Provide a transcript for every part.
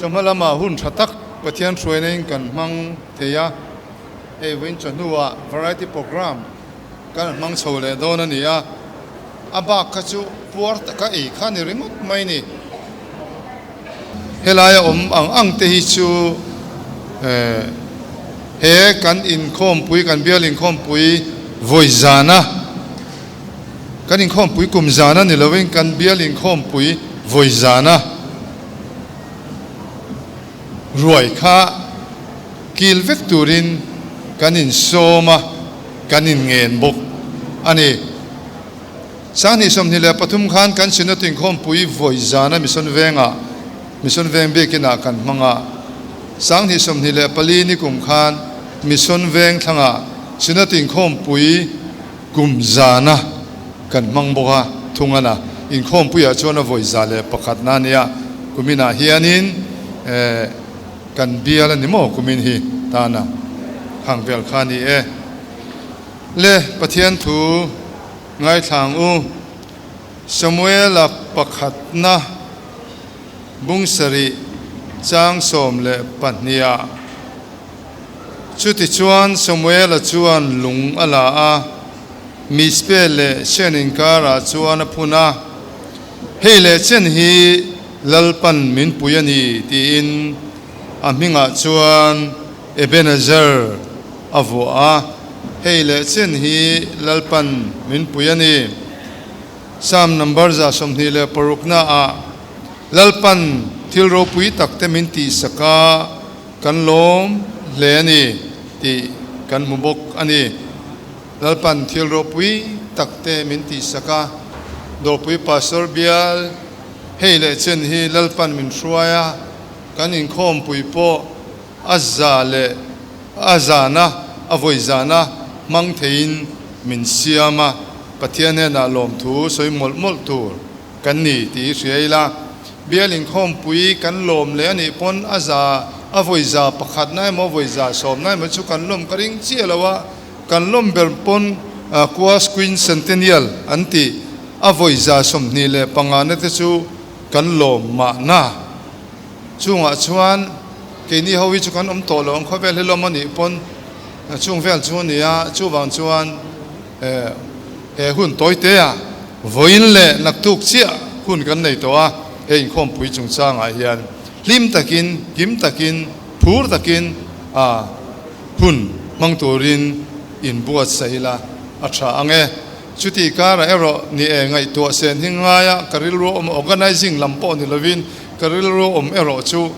Chawhma lamah hun tha tak Pathian hruaina in kan hmang thei a, hei vawiin chawhnuah variety programme kan hmang chho leh dawn a ni a, a bak kha chu puar taka ei kha ni ringawt mai ni. Helaia awm ang ang te hi chu he kan inkhawmpui, kan bial inkhawmpui vawi zana, kan inkhawmpui kum zana ni lovin kan bial inkhawmpui vawi zana ruai kha kil vek turin kan insawm a, kan inngen bawk a ni. 2023 khan kan Synod inkhawmpui vawi zana Mission Vengah, Mission Veng biakinah kan hmang a. 2024 ni kum khan Mission Veng thlangah Synod inkhawmpui kum zana kan hmang bawk a, thungana inkhawmpuiah chuan a vawi 101 na a nia. Kuminah hianin kan bial a ni maw kumin hi tana khang vel kha a ni e. Le Pathian thu ngaithlang u, Samuela pakhatna bung sarih chang 12 ah. Chutichuan Samuela chuan lung a la a, Mizpe leh Shen inkarah chuan a phun a, Hei leh chen hi Lalpan min pui a ni, tiin a hmingah chuan Ebenezer a vuah a, hei leh chen hi Lalpan min pui a ni. Psalm number 26 na ah Lalpan thil ropui tak te min tihsak a, kan lawm hle a ni tih kan hmu bawk a ni. Lalpan thil ropui tak te min tihsak a, Dawrpui Pastor bial hei leh chen hi Lalpan min hruai a, kan inkhawmpui pawh a za leh a zana a vawi zana hmang theiin min siam a, Pathian hnenah lawmthu sawi mawlh mawlh tur kan ni tih hi hria ila. Bial inkhawmpui kan lawm leh a nih pawn a za a vawi za pakhatna emaw vawi za sawmna emaw chu kan lawm ka ring chiah lo a, kan lawm ber pawn Kuas Quincentennial an tih a vawi 25 na te chu kan lawm mahna. Chungah chuan keini ho hi chu kan awm tawh lo ang, khawvel hi lawm a nih pawn chung vel chu a ni a, chuvang chuan he hun tawi te ah vawiin leh naktuk chiah hun kan nei tawh a, he inkhawmpui chungchangah hian hlim takin, kim takin, phur takin a hun hmang turin inbuatsaih ila a tha ang e. Chuti karah erawh ni e ngaihtuah sen hi ngaia ka rilru awm organizing lam pawh ni lovin ka rilru awm erawh chu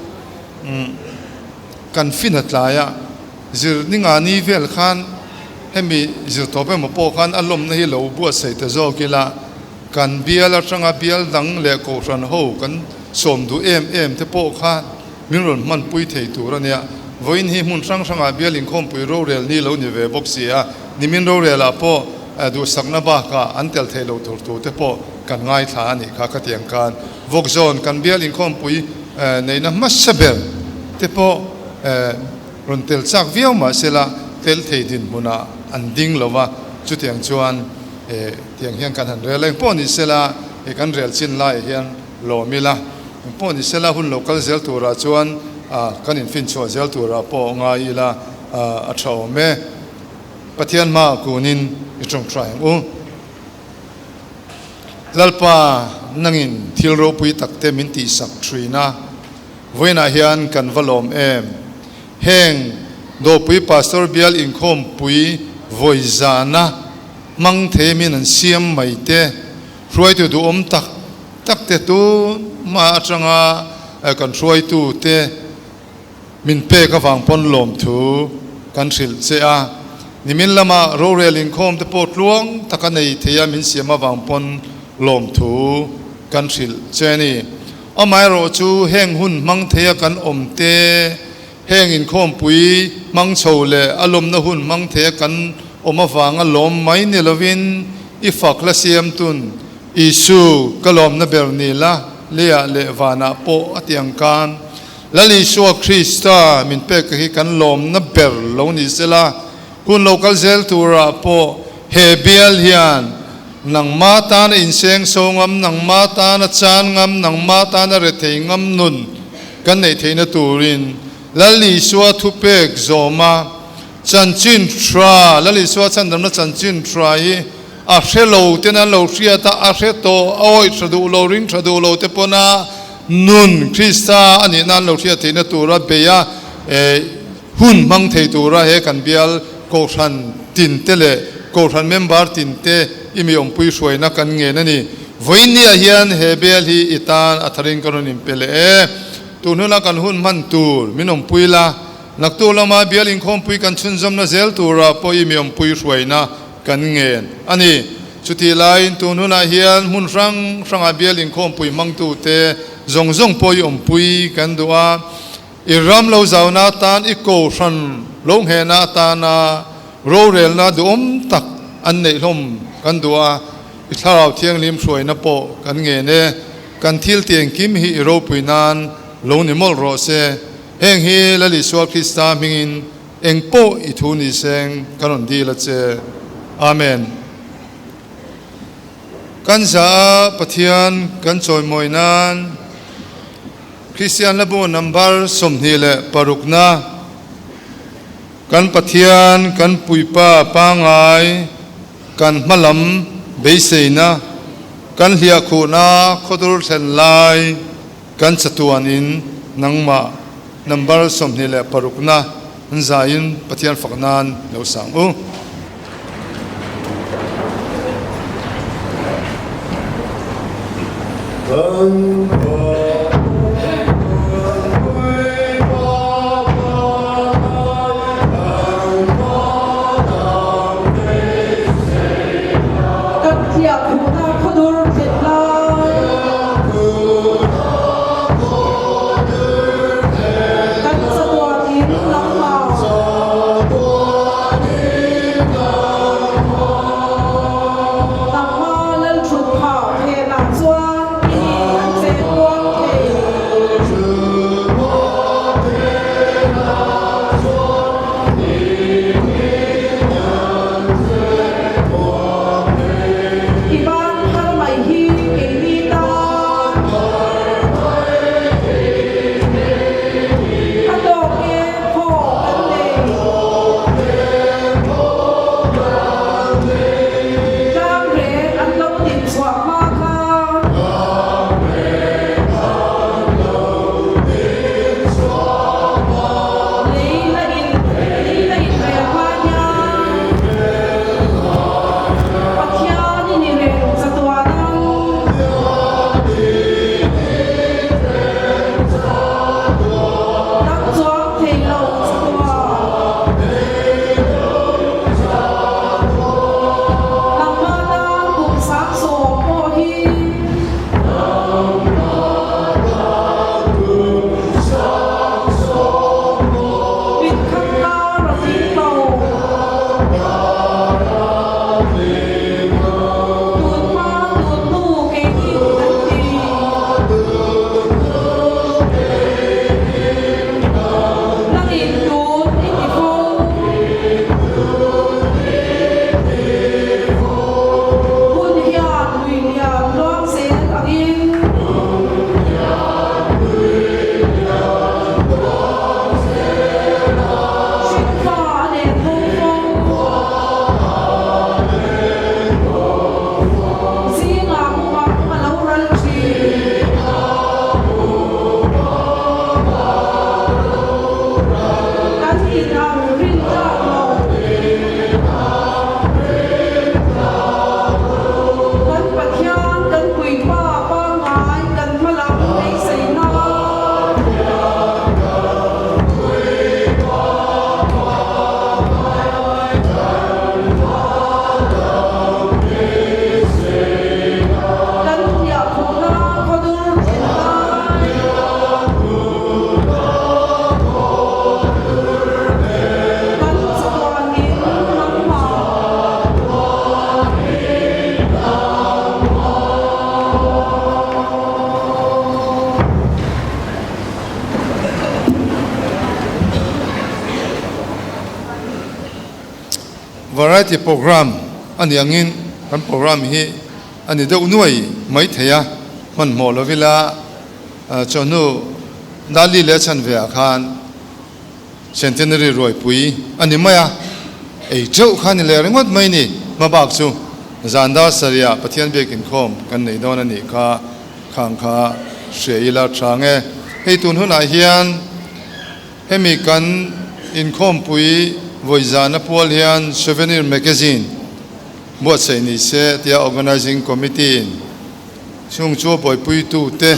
kan fin a tlai a, zir ni nga ni vel khan hemi zir tawp emaw pawh khan a lawmna hi lo buatsaih ta zawk ila kan bial atanga bial dang leh kohhran ho kan sawm duh em em te pawh khan min rawn hmanpui thei tur a nia. Vawiin hi hmun hrang hrangah bial inkhawmpui rorel ni lo ni ve bawk si a, nimin rorelah pawh duhsakna bakah an tel thei lo tur tur te pawh kan ngaithla a nih kha khatiang khan vawkzawn kan bial inkhawmpui neihna hmasa ber te pawh rawn tel chak viau mah sela tel thei dinhmunah an ding lo va, chutiang chuan tiang hian kan han rel engpawh ni sela kan rel chin laiah hian lawm ila. Engpawh ni sela hun lo kal zel turah chuan kan infinchhuah zel turah pawh ngai ila a tha awm e. Pathian hmaah kunin i tawngtai ang u. Lalpa nangin thil ropui takte min tihsak thin a, vawiinah hian kan va lawm em. Heng Dawpui Pastor Bial inkhawmpui vawi zana hmang thei min an siam mai te, hruaitu duhawm tak tak te tun hma atanga kan hruaitu te min pek avang pawn lawmthu kan hrilh che a, nimin lama rorel inkhawm te pawh tluang taka nei thei a min siam avang pawn lawmthu kan hrilh che a ni. Amaherawh chu heng hun hmang thei a kan awm te, heng inkhawmpui hmang chho leh a lawmna hun hmang thei a kan awm avanga lawm mai ni lovin i fak la siam tun Isu, ka lawmna ber ni la, leiah leh vanah pawh a ti ang khan, Lal Isua Krista min pek hi kan lawmna ber lo ni sela, hun lo kal zel turah pawh he bial hian nangma tana inseng so ngam, nangma tana chan ngam, nangma tana rethei ngam nun kan neih theihna turin Lal Isua thupek zawma chanchin tha, Lal Isua chhandamna chanchin tha hi a hre lo ten an lo hriat a, a hre tawh, a awih tha duh lo, ring tha duh lo te pawna nun Krista a nihna an lo hriat theihna tura bei a, hun hmang thei tura he kan bial Kohhran tin te leh Kohhran member tin te i mi awmpui hruaina kan ngen a ni. Vawiinniah hian he bial hi i tan a tharin ka rawn inpe leh e. Tun huna kan hun hman tur min awmpui la, naktu lama bial inkhawmpui kan chhunzawmna zel tura pawh i mi awmpui hruaina kan ngen a ni. Chutih laiin tun hunah hian hmun hrang hrangah bial inkhawmpui hmangtute zawng zawng pawh i awmpui kan duh a. I ram lo zauna atan, i kohhran lo nghehna atana rorelna duhawm tak an neih hlawm kan duh a, i Thlarau Thianghlim hruaina pawh kan ngen e. Kan thil ti engkim hi i ropui nan lo ni mawlh rawh se. Heng hi Lal Isua Krista hmingin eng pawh i thu ni seng ka rawn dil a che. Amen. Kan za a Pathian kan chawimawi nan. Kristian Hlabu number 26na, Kan Pathian, kan Puipa pangngai, kan hmalam beiseina, kan hliahkhuhna khawdur thlen lai, kan chatuanin nangmah number 26na an zaiin Pathian fak nan lo sang u. Kan thiah khuhna khawdur thlen lai. Kan chatuan in nangmah. Nangmah Lalthut phah phenah chuan i ni an cheng kuang thei. I ban phar mai hi keini tan. A tawk e phaw kan nei. Tlang reng an lo din chhuah hma kha. Lei la in lei la in rel hma hian Pathian i ni reng chatuan ang. Dang chuang thei lo chatuan. Nangmah tan kum 70 pawh hi. Mit khat kar a tling lo. Tun hma tun hnu keini kan ti. Nangin tun i ti fo. Hun hian lui lian luang zel angin. Hringfa a len ho fo. Zingah mumang a lo ral thin. Kan inang rin tlak lo. Kan Pathian kan Puipa pangngai kan hmalam beisei nan. Kan hliah khuhna khawdur then lai. Kan chatuan in nangmah. Variety program a nih angin kan program hi a ni deuh nuai mai thei a, hmanhmawh lovila chawhnu. Dali leh a chhan ve ah khan Centenary ruaipui a ni mai a, ei teuh kha ni leh ringawt mai ni. Hmabak chu zan dar sarih ah Pathian biak inkhawm kan nei dawn a nih kha khang kha hria ila tha nge. Hei tun hunah hian hemi kan inkhawmpui vawi zana pual hian Souvenir Magazine buatsaih ni se tia Organising Committee in Chung chu a buaipuitu te,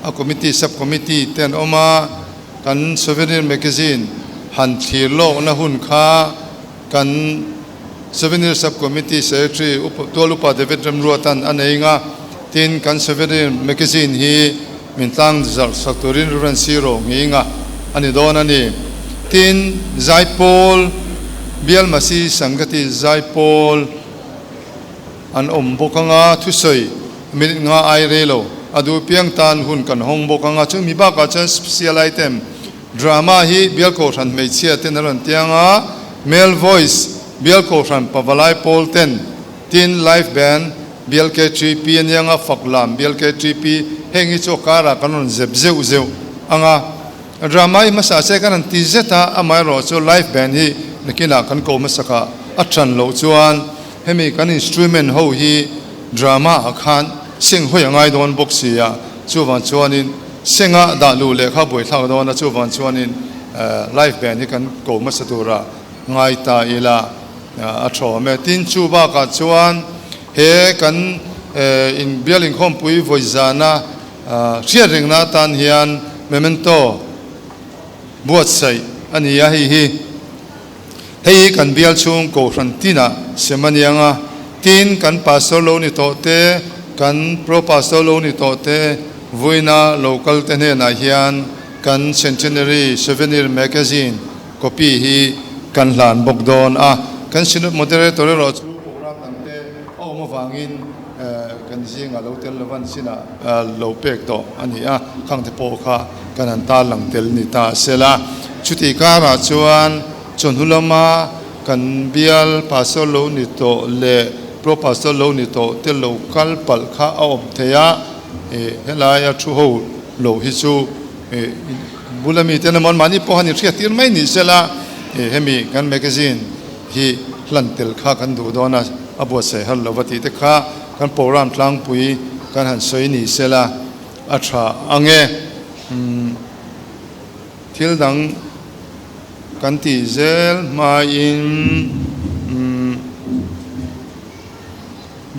a committee, sub committee te an awm a, kan Souvenir Magazine han thlir lawkna hun kha kan Souvenir Sub Committee Secretary Upa Tual Upa David Remruatan a nei nga, tin kan Souvenir Magazine hi min tlang zarh sak turin Rev. Siro Nginga a ni dawn a ni. Tin, Zaipawl, Bial Masi Sangati Zaipawl, An awm bawk anga thusawi minute nga ai rei lo. A duh piang tan hun kan hawng bawk anga chumi bakah chuan special item drama hi bial kohhran hmeichhia ten a rawn tiang a, male voice bial kohhran pavalai pawl ten tin live band bial KTP a niang a fak lam bial KTP heng hi chu a karah kan rawn zep zeuh zeuh anga drama hi hmasa se kan han ti zet a, amaherawh chu live band hi nakinah kan ko hmasakah a than loh chuan Hemi kan instrument ho hi drama ah khan seng hawi a ngai dawn bawk si a, chuvang chuanin senga dah luh leh kha buaithlak dawn a, chuvang chuanin live band hi kan ko hmasa tura ngai ta ila a thawm e. Tin, chu bakah chuan he kan inbial inkhawmpui vawi zana hriat rengna atan hian memento buatsaih a ni a, hei hi. Hei hi kan bial chhung Kohhran tinah sem a ni ang a, tin kan Pastor lo ni tawh te, kan Pro Pastor lo ni tawh te, vuina local te hnenah hian kan Centenary Souvenir Magazine copy hi kan hlan bawk dawn a. Kan Synod Moderator erawh chu program dang te a awm avangin kan zingah lo tel lova an sinah lo pek tawh a ni a, khang te pawh kha kan han tarlang tel ni ta a sela. Chutih karah chuan chawhnu lama kan bial pastor lo ni tawh leh pro pastor lo ni tawh te lo kal palh kha a awm thei a, helaia thu ho lo hi chu bula mite emaw anmahni pawh han inhriat tir mai ni sela, hemi kan magazine hi hlan tel kha kan duh dawn a, a buatsaih har lova tih te kha kan program tlangpui kan han sawi ni sela a tha ang e. Thil dang kan tih zel hmain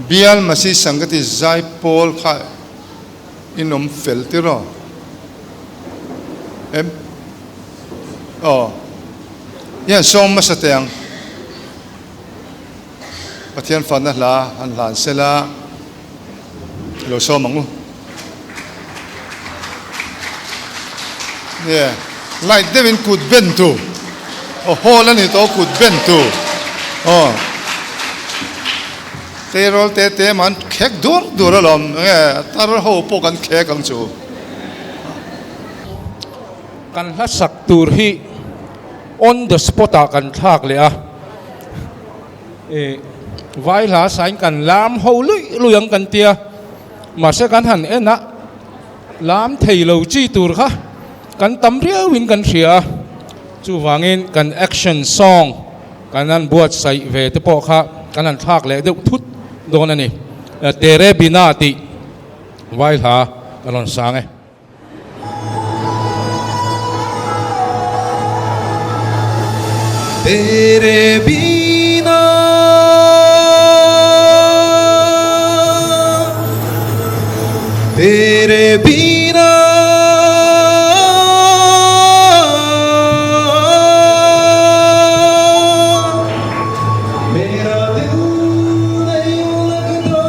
Bial Masi Sangati Zaipawl kha in awm fel tir aw? Em? Aw. Hian sawm hmasa teh ang. Pathian fanna hla han hlan sela lo sawm ang u. Nge light deuhin kut ben tu aw hall a ni tawh kut ben tu aw tleirawl te te mah an khek dur dur alawm nge tar ho pawh kan khek ang chu. Kan hla sak tur hi on the spot ah kan thlak leh a. Vai hla sain kan lam ho luih luih ang kan tia, mahse kan han en a, lam thei lo chi tur kha kan tam riauin kan hria a, chuvangin kan action song kan han buatsaih ve te pawh kha kan han thlak leh deuh thut dawn a ni. Tere Bina tih vai hla ka rawn sang e. Tere bina Tere bina Mera dil nahi lagta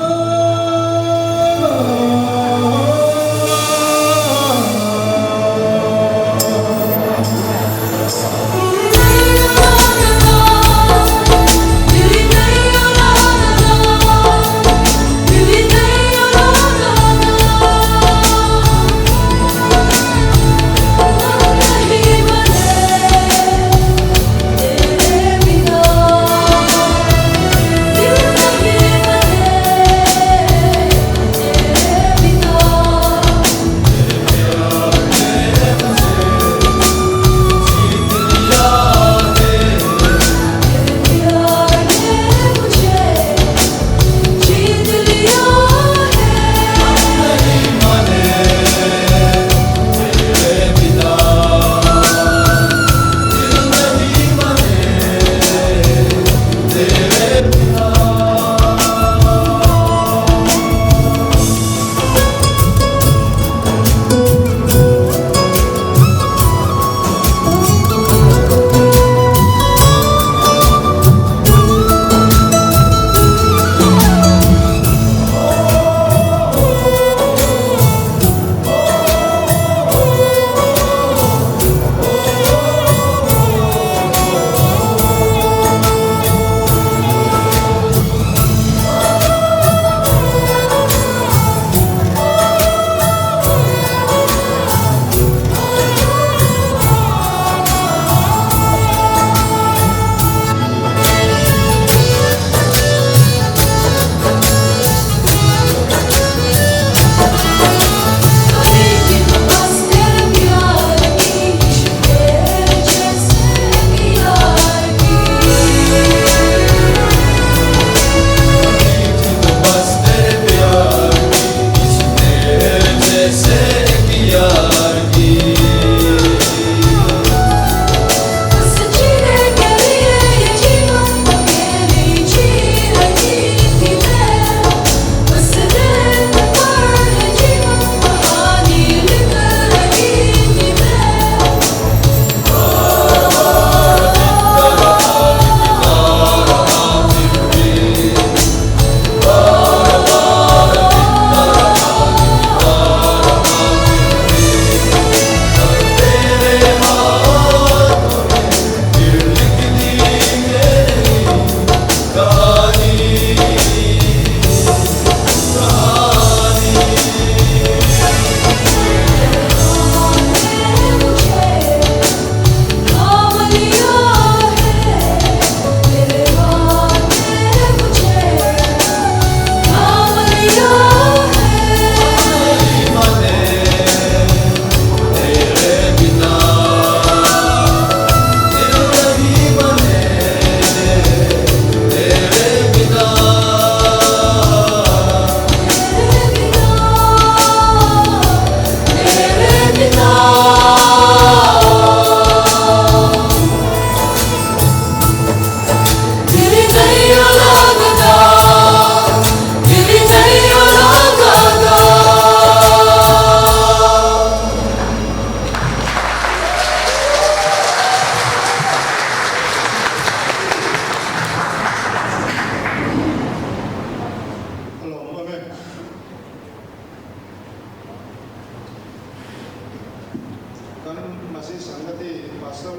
Kan Masi Sangati Pastor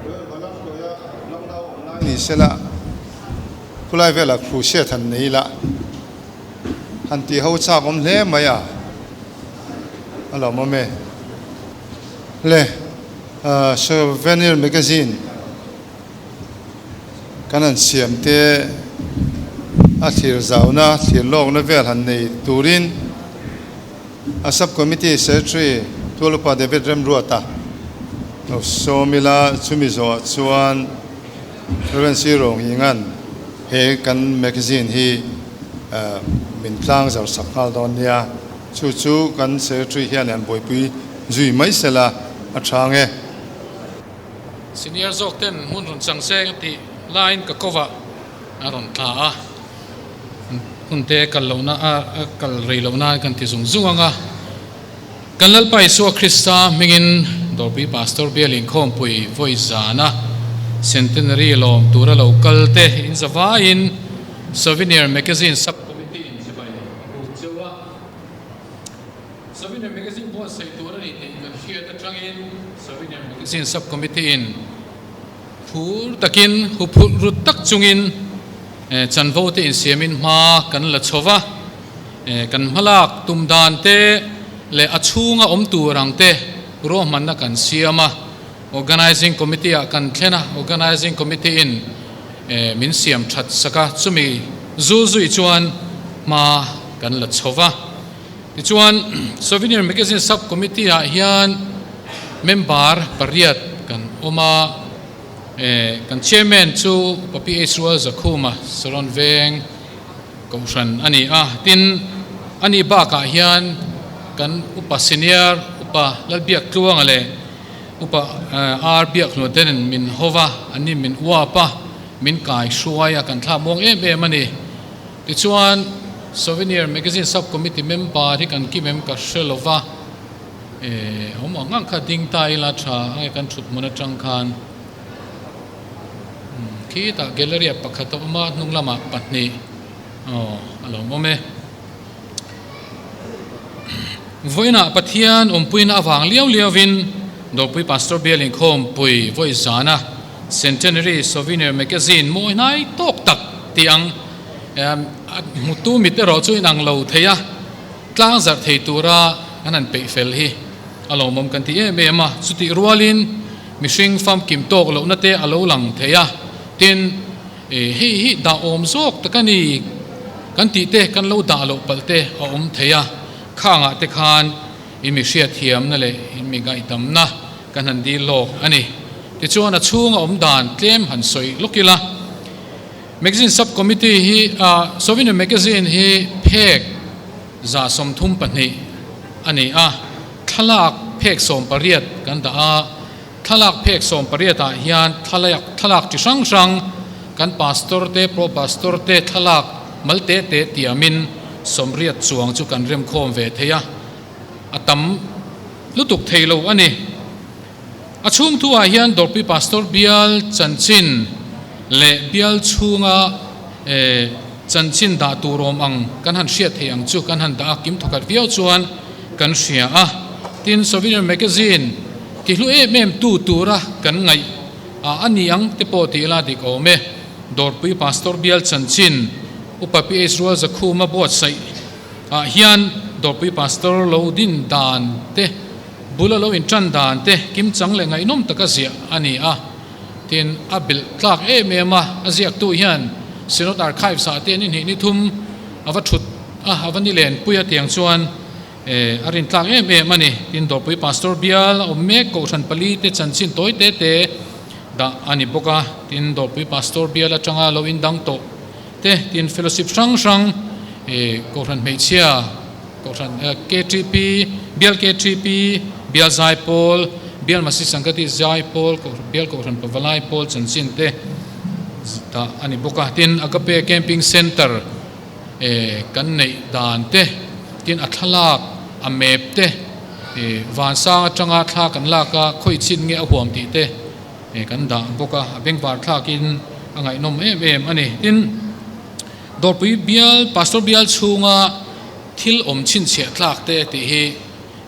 Joel Balam Tawia Lamnau awm lai ni sela khulai velah crusade han nei ila han tih ho chak awm hle mai a, a lo awm e. Le Souvenir Magazine kan han siam te a thlir zauna thlir lawkna vel han nei turin A Sub Committee Secretary Tualupa David Remruata lo sawm ila chumi zawhah chuan Rev. C. Ronginga'n he kan magazine hi min tlang zar sak nghal dawn nia. Chu chu kan Secretary hian an buaipui zui mai sela a tha nge. Senior zawk ten hmun rawn chang seng tih laiin ka kovah a rawn tla a. Hun te kal lohna a kal rei loh nan kan ti zung zung ang a. Kan Lalpa Isua Krista hmingin Dawrpui Pastor Bial Inkhawmpui vawi zana Centenary lawm tura lo kal te in zavaiin Souvenir Magazine Sub-Committee in chibai a buk cheu a. Souvenir Magazine buatsaih tur a ni tih kan hriat atangin Souvenir Magazine Sub-Committee in Phur takin, huphurh rut tak chungin chanvo te insiamin hma kan la chho va, kan hmalak tum dan te leh a chhunga awm tur ang te ruahmanna kan siam a, Organising Committee ah kan thlen a, Organising Committee in min siam that sak a, chumi zul zui chuan hma kan la chho va. Tichuan, Souvenir Magazine Sub Committee ah hian member pariat kan awm a, kan Chairman chu Upa PH Rual Zakhuma Saron Veng Kohhran a ni a, tin a nih bakah hian kan Upa Senior Upa Lalbiak Tluanga leh Upa R Biak Hluaten min hova, an ni min uap a, min kai hruai a, kan thlak muang em em a ni. Tichuan, Souvenir Magazine Sub-Committee member hi kan kim em ka hre lo va, eh, awm ang ang kha ding ta ila tha ange kan thut hmun atang khan umm khitah gallery ah pakhat a awm a, hnung lamah pahnih aw a lo awm e. Vawiinah Pathian awmpuina avang liau liauin Dawrpui Pastor Bial Inkhawmpui vawi zana Centenary Souvenir Magazine mawi hnai tawk tak tih ang a hmutu mit erawh chu inang lo thei a, tlang zarh thei tura an han peih fel hi a lawmawm kan ti em em a. Chutih rualin mihring famkim tawk lohna te a lo lang thei a, tin hei hi dah awm zawk tak a ni kan tih te kan lo dah loh palh te a awm thei a, khangah te khan i mi hriatthiamna leh i mi ngaihdamna kan han dil lawk a ni. Tichuan a chhunga awm dan tlem han sawi lawk ila. Magazine Sub Committee hi Souvenir Magazine hi phek 132 a ni a, thlalak phek 18 kan dah a, thlalak phek 18 ah hian thlalak thlalak chi hrang hrang kan Pastor te Pro Pastor te thlalak mal te te tiamin 80 chuang chu kan remkhawm ve thei a, a tam lutuk thei lo a ni. A chhung thu ah hian Dawrpui Pastor bial chanchin leh bial chhunga chanchin dah tur awm ang kan han hriat theih ang chu kan han dah a, kim thawkhat viau chuan kan hria a. Tin, Souvenir Magazine tihlu em em tu tura kan ngaih a ni ang te pawh tih ila dik awm e. Dawrpui Pastor bial chanchin Upa PH Rual Zakhuma buatsaih ah hian Dawrpui Pastor lo din dan te, Bul a lo inṭan dan te kimchang leh ngaihnawm taka ziah a ni a, tin a bilh tlak em em a, a ziaktu hian Synod Archives ah te ni hnih ni thum a va thut a, a va ni lenpui a tiang chuan a rin tlak em em a ni. Tin Dawrpui Pastor bial a awm mek Kohhran pali te chanchin tawi te te dah a ni bawk a, tin Dawrpui Pastor bial atanga lo indang tawh te tin Fellowship hrang hrang Kohhran hmeichhia, Kohhran KTP, Bial KTP, Bial Zaipawl, Bial Masi Sangati Zaipawl, Bial Kohhran Pavalai Pawl chanchin te dah a ni bawk a. Tin, Agape Camping Centre kan neih dan te, tin a thlalak, a map te, vansang atanga thla kan lak a, khawi chin nge a huam tih te kan dah bawk a, a bengvar thlakin a ngaihnawm em em a ni. Tin, Dawrpui bial, Pastor bial chhunga thil awm chhinchhiah tlak te tih hi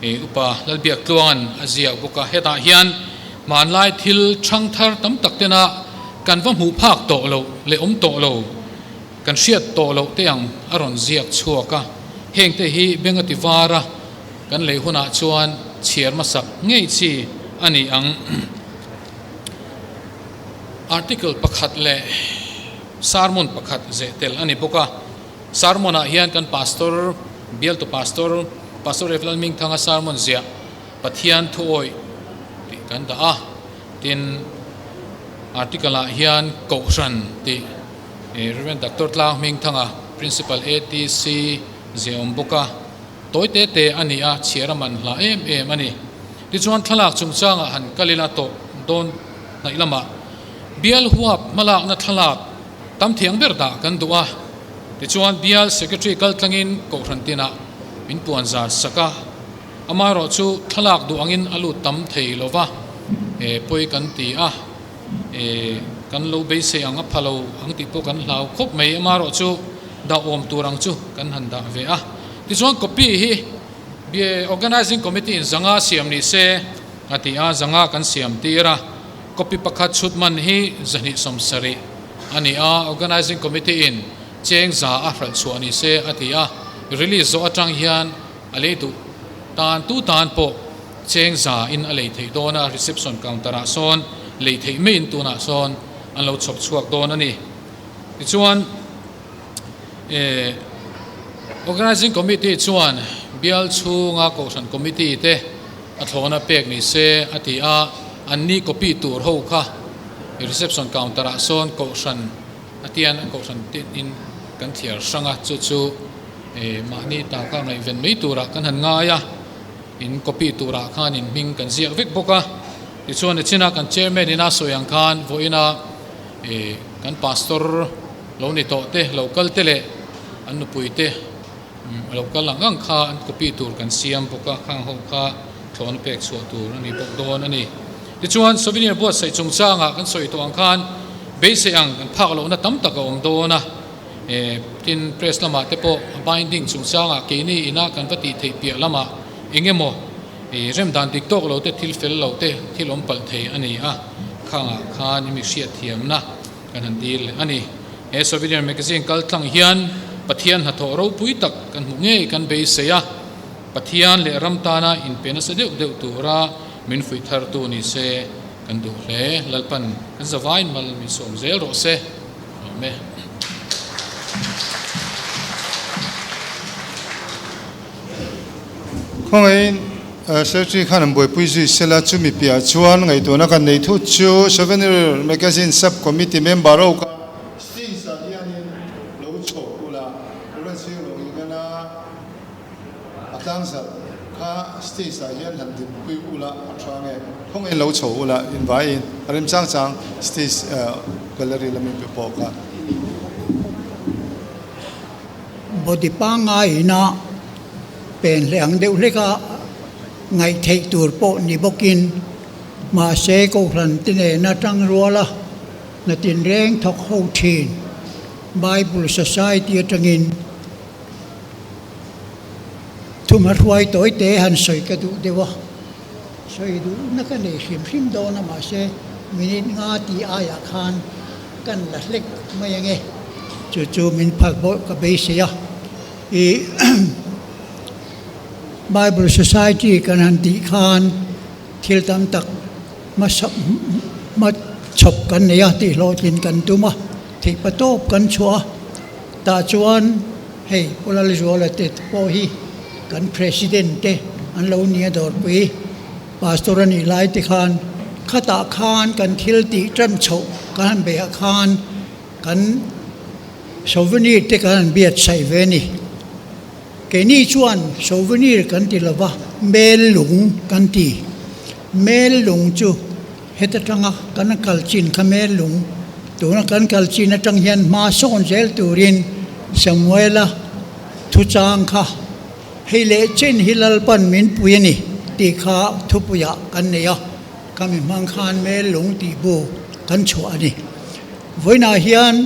Upa Lalbiak Tluanga'n a ziak bawk a. Hetah hian hmanlai thil chhang thar tam tak tena kan va hmuh phak tawh loh leh awm tawh lo, kan hriat tawh loh te ang a rawn ziak chhuak a. Hengte hi beng a ti var a, kan lei hunah chuan chhiar hmasak ngei chi a ni ang. Article pakhat leh sermon pakhat zeh tel a ni bawk a. Sermon ah hian kan Pastor, bialtu Pastor, Pastor Rev Lalmingthanga sermon ziah Pathian thuawih tih kan dah a. Tin, article ah hian Kohhran tih Rev Doctor Tlanghmingthanga, Principal ATC ziah awm bawk a. Tawi te te a ni a, chhiar a man hla em em a ni. Tichuan thlalak chungchangah han kal ila tawh dawn hnaih lamah bial huap hmalakna thlalak tam thiang ber dah kan duh a. Tichuan bial secretary kal tlangin kohhran tinah min puan zar sak a, amaherawh chu thlalak duh angin a lut tam thei lo va, e pawi kan ti a, e kan lo beisei ang a pha lo ang tih pawh kan hlau khawp mai, amaherawh chu dah awm tur ang chu kan han dah ve a. Tichuan copy hi Organising Committee in zanga siam ni se a ti a, zanga kan siam tir a. Copy pakhat chhut man hi 270 a ni a, Organising Committee in cheng za a hralh chhuah ni se a ti a. Release zawh atang hian a lei duh tan tu tan pawh cheng za in a lei theih dawn a, reception counter ah sawn lei theih maiin tunah sawn an lo chhawp chhuak dawn a ni. Tichuan. Organising Committee chuan bial chhunga Kohhran Committee te a thlawna pek ni se a ti a, an ni copy tur ho kha reception counter ah sawn Kohhran a tian Kohhran in kan thliar hrang a, chu chu mahni taka ngaihven mai turah kan han ngai a, in copy turah khan in hming kan ziak vek bawk a, tichuan nichina kan Chairman in a sawi ang khan vawiina kan Pastor Lo ni tawh te, lo kal te leh an nupui te lo kal ang ang kha an copy tur kan siam bawk a, khang ho kha thlawhna pek chhuah tur a ni bawk dawn a ni. Tichuan, souvenir buatsaih chungchangah kan sawi tawh ang khan beisei ang kan phak lohna tam tak a awm dawn a, tin press lamah te pawh binding chungchangah keini ina kan va tih theih piah lamah eng emaw rem dan dik tawk lo te, thil fel lo te, thil awm palh thei a ni a, khangah khan i mi hriatthiamna Kan han dil leh a ni. He Souvenir Magazine kal tlang hian Pathian hnathawh ropui tak kan hmuh ngei kan beisei a, Pathian leh ram tana inpe nasa deuh deuh tura min fuih thartu ni se kan duh hle. Lalpan kan zavain mal min sawm zel rawh se. Amen. Khawngaihin Secretary khan an buaipui zui sela chumi piah chuan ngaihtuahna kan nei thut chu Souvenir Magazine Sub Committee member ho kha stage ah hianin lo chhawk ula Reverend Sir Lawngingana a tlangzarh kha stage ah hian han dinpui ula a tha nge khawngaihin lo chho ula invaiin a rem chang chang stage gallery lamin pe pawh kha. Body pangngai ina pen hle ang deuh hlek a, ngaih theih tur pawh ni bawkin mahse Kohhran te nena tang ruala hna tinreng thawk ho thin Bible Society atangin thumha hruai tawi te han sawi ka duh deuh a, sawi duhna ka nei hrim hrim dawn a mahse minute nga tih aiah khan kan la hlek mai ange chu chu min phal pawh ka beisei a. I Bible Society kan han tih khan thil tam tak hmasa hma chhawp kan nei a tih hlawhtlin kan tum a, theih pa tawp kan chhuah a, tah chuan hei Pu Lalzuala te pawh hi kan President te an lo nia dawrpui Pastor a nih lai te khan khatah khan kan thil tih tan chhoh kan han beih ah khan kan Souvenir te kan han biat saih ve a ni. Keini chuan souvenir kan ti lova, mel lung kan ti. Mel lung chu heta tanga kan kal chin kha mel lung, tuna kan kal chin atang hian hma sawn zel turin Samuela thuchang kha hei leh chen hi Lalpan min pui a ni tih kha thupuiah kan nei a, khami hmang khan mel lung tih bu kan chhuah a ni. Vawiinah hian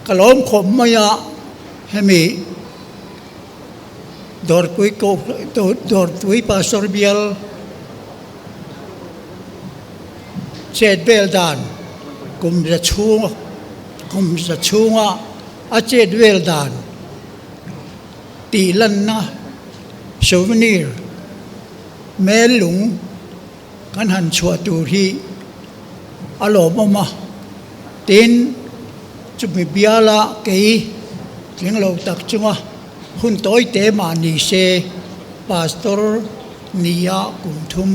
ka lawm khawp mai a, hemi Dawrpui Dawrpui Pastor bial chet vel dan kum za chhung kum za chhunga a chet vel dan tih lanna souvenir mel lung kan han chhuah tur hi a lawmawm a, tin chumi biala kei tling lo tak chunga hun tawi te mah ni se pastor nia kum thum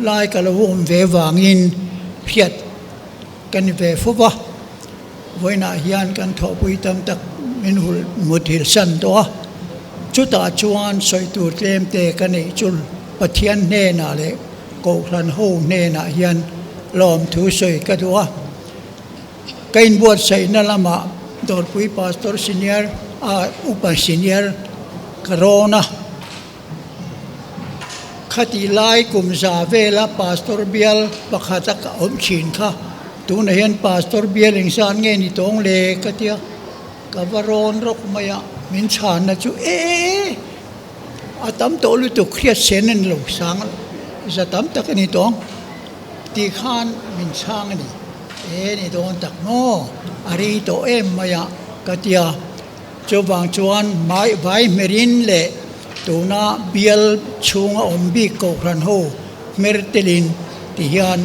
lai ka lo awm ve vangin hriat ka ni ve fo va, vawiinah hian kan thawhpui tam tak min hul muthilh san tawh a, chutah chuan sawi tur tlem te ka neih chu Pathian hnenah leh Kohhran ho hnenah hian lawmthu sawi ka duh a, ka inbuatsaihna lamah Dawrpui Pastor Senior a Upa Senior ka rawn a. Khatih lai kum za vela Pastor bial pakhata ka awm thin kha tunah hian Pastor bial engzat nge ni tawng le ka tia ka va rawn rawk mai a, min chhanna chu e a tam tawh lutuk hriat sen a ni lo sang za tam tak a ni tawng tih khan min chhang a ni e ni dawn tak maw a rei tawh em mai a ka tia. Chuvang chuan mai vai hmerin leh tuna bial chhunga awm bik kohhran ho hmer telin ti hian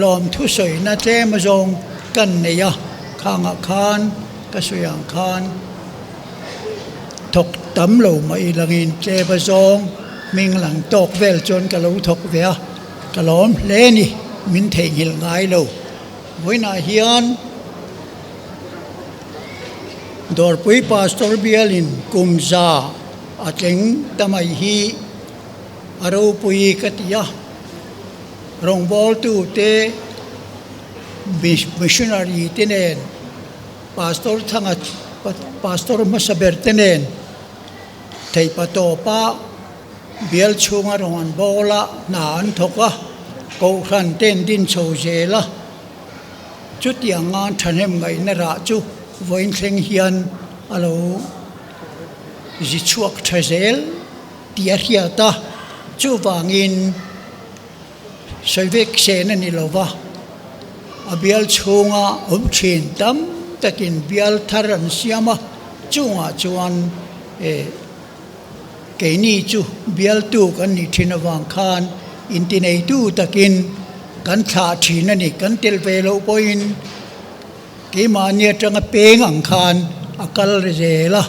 lawmthu sawina tlem azawng kan nei a, khangah khan ka sawi ang khan thawk tam lo mai langin tlem azawng hming lang tawk vel chuan ka lo thawk ve a, ka lawm hle ni min theihnghilh ngai lo. Vawiinah hian. Dawrpui Pastor bialin kum za a tling ta mai hi a ropui ka ti a, rawngbawltute missionary te nen Pastor Thanga Pastor hmasa ber te nen theihpa tawpa bial chhunga rawn an bawl a, hna an thawk a, Kohhran ten din chho zel a. Chutianga thahnem ngaihna rah chu vawiin thleng hian a lo zi chhuak tha zel tih a hriat a, chuvangin sawi vek sen a ni lo va, a bial chhunga awm thin tam takin bial thar an siam a, chungah chuan eh Keini chu bialtu kan nih thin avang khan intineitu takin kan thlah thin a ni. Kan tel ve loh pawhin keimahni atanga peng ang khan a kal zel a,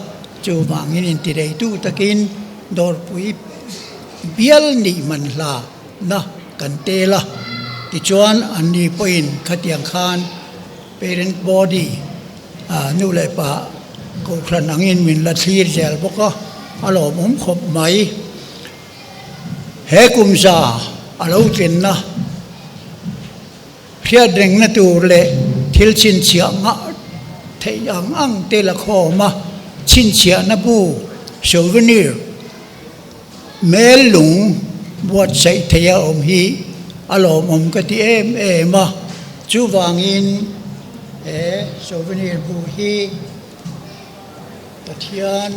chuvangin intineitu takin dawrpui bial nih man hla na kan tel a. Tichuan anni pawhin khatiang khan Parent body nu leh pa kohhran angin min la thlir zel bawk a, a lawmawm khawp mai. He kum za a lo tlinna hriat rengna tur leh thil chhinchhiah ngah theih ang ang te la khawm a, chhinchhiahna bu, souvenir, Hmel lung buatsaih theih a awm hi a lawmawm ka ti em em a, chuvangin he souvenir bu hi Pathian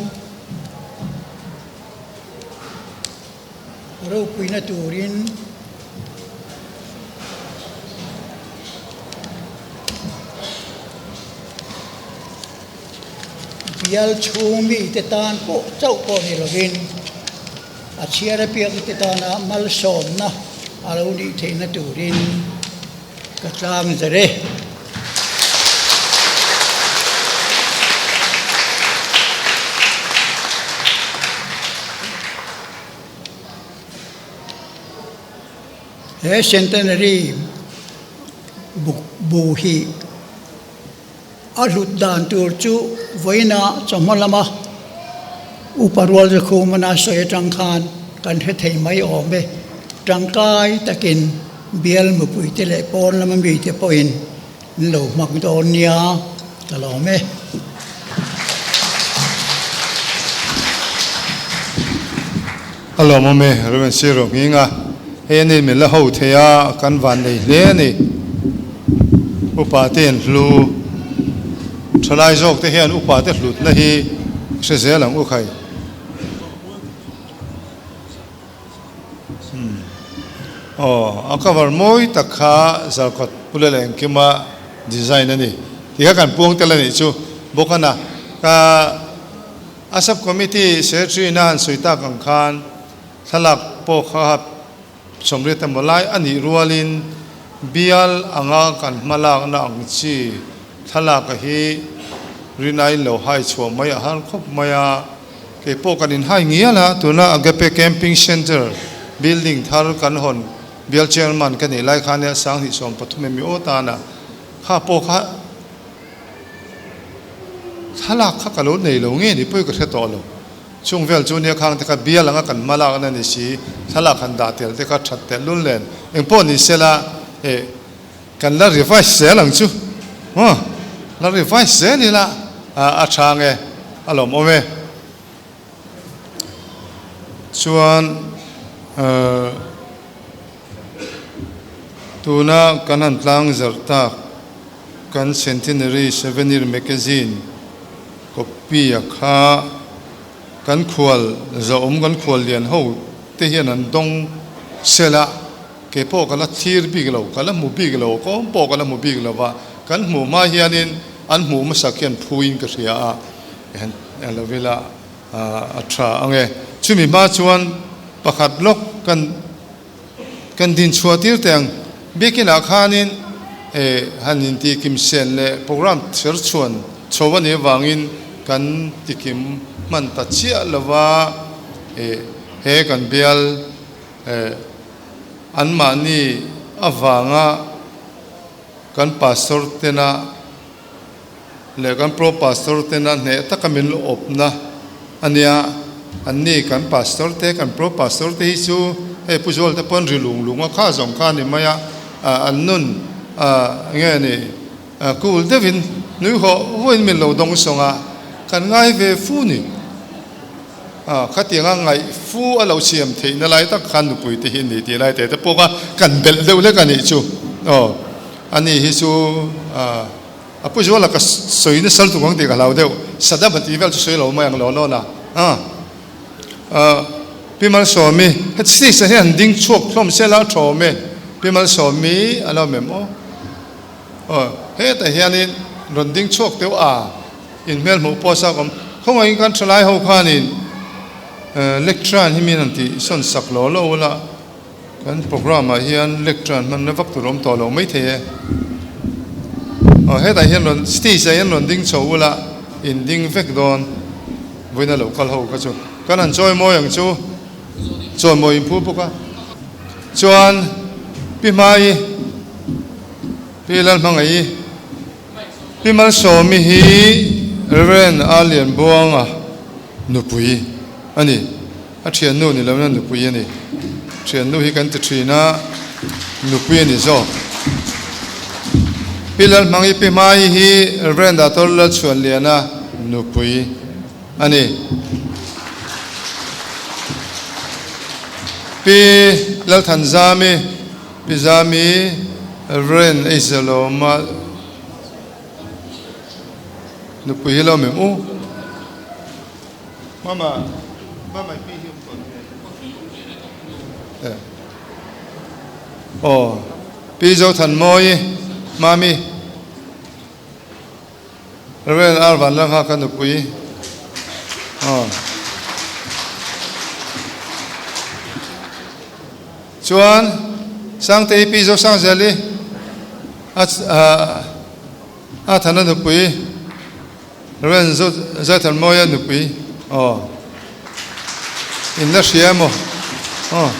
ropuina turin Bial chhung mite tan pawh chauh pawh ni lovin a chhiar apiang te tana malsawmna a lo nih theihna turin ka tlang zer e. He Centenary buk bu hi A hlut dan tur chu vawiina chawhma lama upa rual zakhumana sawi atang khan kan hre thei mai awm e. Tangkai takin bial mipuite leh pawn lama mite pawhin an lo hmang dawn nia ka lawm e. A lawmawm e, Rev. Sir Rohminga, hei a ni min la ho thei a, kan van nei hle a ni. Upa te an hlu, thalai zawk te hian upa te hlutna hi hre zel ang u khai. Aw, a cover mawi tak kha Zarkawt Pu Lel Engkima design a ni tih kha kan puang tel a nih chu. Bawkana ka a sub committee secretary na han sawi tak ang khan thlalak pawh kha 80 emaw lai a nih rualin bial anga kan hmalakna ang chi thlalak a hi rinaiin lo hai chhuah mai a har khawp mai a. Kei pawh kan inhai ngial a, tuna Agape Camping Centre building thar kan hawn bial chairman ka nih lai khan nia 2013 emi aw tana kha pawh kha thlalak kha ka lo nei lo nge ni pawh ka hre tawh lo. Chung vel chu nia khang te kha bial anga kan hma lakna ni si, thlalak han dah tel te kha that tel lul nen engpawh ni sela eh kan la revise zel ang chu maw la revise zel ila a tha nge a lawmawm e. Chuan eh tuna kan han tlang zarh tak kan Centenary Souvenir Magazine copy a kha kan khual zahawm kan khual lian ho te hian an dawng sel a, kei pawh ka la thlir bik lo, ka la hmu bik lo, ka awm pawh ka la hmu bik lo va, kan hmuh hma hianin an hmuh hmasak hian phuin ka hria a, han lo ila a tha ang e. Chumi hma chuan pakhat lawk kan. Kan din chhuah tir teh ang. Biakinah khanin han inti kim sen leh program chher chhuan chho a nih avangin kan tikim hman ta chiah lova he kan bial anmahni avanga kan pastor tena leh kan pro pastor tena hneh taka min awpna a nia. Anni kan pastor te, kan pro pastor te hi chu hei Pu Zual te pawn ri lung lung a kha zawng kha a ni mai a, an nun nge ni cool deuhin nui hawh huain min lo dawng sawng a, kan ngai ve fu ni. Khatianga ngaih fu a lo siam theihna lai tak khan nupui te hi a ni tih lai te te pawh kha kan belh deuh hlek a nih chu. Aw, ani hi chu A pu Zuala ka sawi nasa lutuk ang tih ka hlau deuh. Saddam a tih vel chu sawi lo mai ang lo lawn a. Pi Malsawmi, heti stage ah hian han ding chhuak hlawm se la tha awm e. Pi Malsawmi a lo awm em aw? Aw, hetah hianin rawn ding chhuak teuh a, in hmel hmuh pawh a chak awm. Khawngaihin kan thalai ho khanin lecture hi min han tih sawn sak lo lo ula. Kan programme ah hian lecture an hmanna vak tur a awm tawh lo maithei e. Aw hetah hian rawn stage ah hian rawn ding chho ula in ding vek dawn vawiina lo kal ho kha chu kan han chawi mawi ang chu chawi mawi in phu bawk a. Chuan Pi Hmai, Pi Lalhmangaih, Pi Malsawmi hi Rev. A Lianbuanga nupui a ni. A thiannu ni lohna nupui a ni. Thiannu hi kan ti thin a, nupui a ni zawk. Pi Lalhmangi Pi Hmai hi Rev. Dator Lalchhuanliana nupui a ni. Pi Lalthanzami Pi Zami Rev. Eizalawma nupui hi lo mem u. Mama, mama pi hi um tawn nge? Aw, Pi Zothanmawi, Mami, Reverend R Vanlangha ka nupui. Aw. Chuan, Sangtei Pi Zosangzeli, a a thana nupui. Reverend Zaithanmawia nupui aw in la hria emaw aw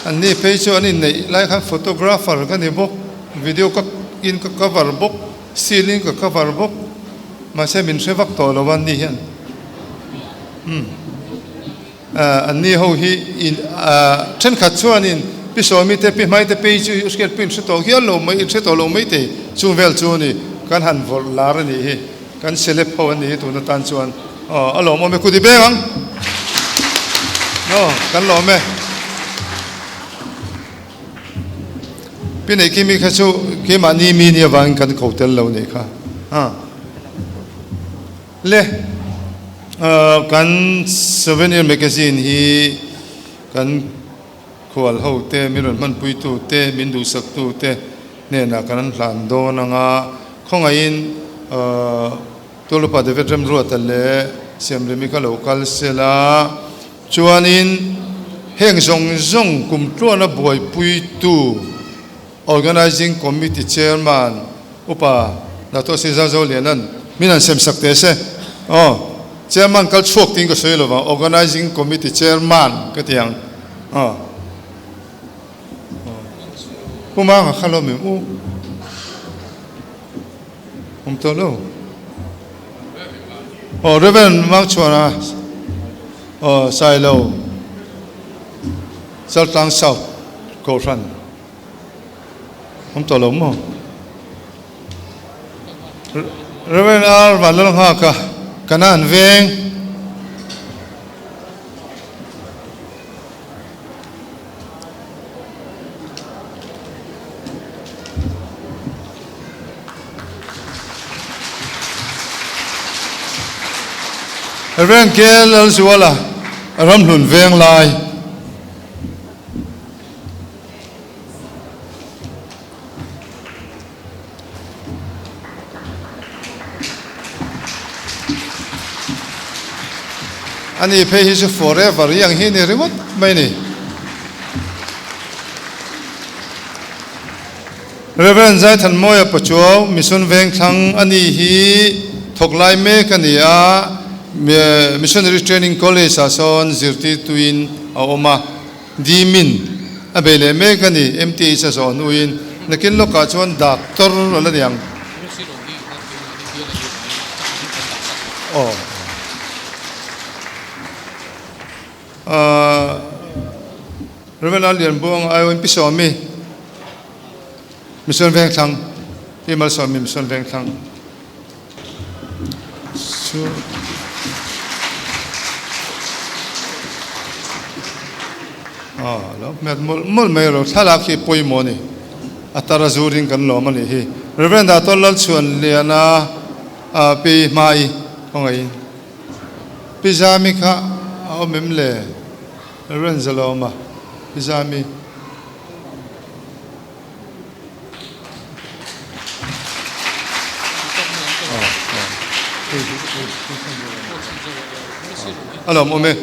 an ni phei chu an inneih lai khan photographer ka ni bawk video ka in ka cover bawk seal in ka cover bawk mahse min hre vak tawh lo a an ni hian umm an ni ho hi in thenkhat chuanin pi sawmi te pi hmai te phei chu hriat pawh in hre tawh hial lo mai in hre tawh lo mai thei chung vel chu a ni kan han vawrh lar a nih hi kan celeb ho an nih hi tun atan chuan aw a lawmawm e kut i beng ang aw kan lawm e pi neih khi mi kha chu keimahni mi nia vangin kan ko tel lo nih kha a. Le, kan Souvenir Magazine hi kan Khual ho te, min rawn hmanpuitu te, min duhsaktu te hnenah kan an hlan dawn ang a, khawngaihin Tulupa David Remruata leh Siamremi kha lo kal sela, chuanin heng zawng zawng kum tluana buaipuitu Organizing Committee Chairman Upa Dato Sri Zau Zau Lianan min han sem sak teh se. Aw, Chairman kal chhuak tiin ka sawi lo vang, Organizing Committee Chairman ka ti ang. Aw. Pu Manga kha lo mim u. Awm tawh lo. Aw, Reverend Mangchhuana, aw, Sailo, Chaltlang South Kohhran. Awm tawh lo maw? Reverend R. Vanlalnghaka, Kanan Veng. Reverend K. Lalzuala, Ramhlun Venglai. Ani phei hi chu forever hi ang hi ni ringawt mai ni. Reverend Zaithanmawia Pachuau Mission Vengthlang ani hi thawk lai mek a ni a, Missionary Training College ah sawn zirtirtuin a awm a. Dimin a bei leh mek a ni, MTH a zawh hnuin nakin lawkah chuan doctor a la ni ang. Aw. Rev. Lianbuanga aiawin Pi Sawmi, Mission Vengthlang, Pi Malsawmi Mission Vengthlang. Chu aw lo hmet mawlh mawlh mai ro thlalak hi pawimawh a ni a tar a zurin kan lawm a nih hi Reverend Dato Lalchhuanliana a pi hmai khawngaih Pi Zami kha a awm em le Reverend Zalawma Pi Zami. A lawm awm e.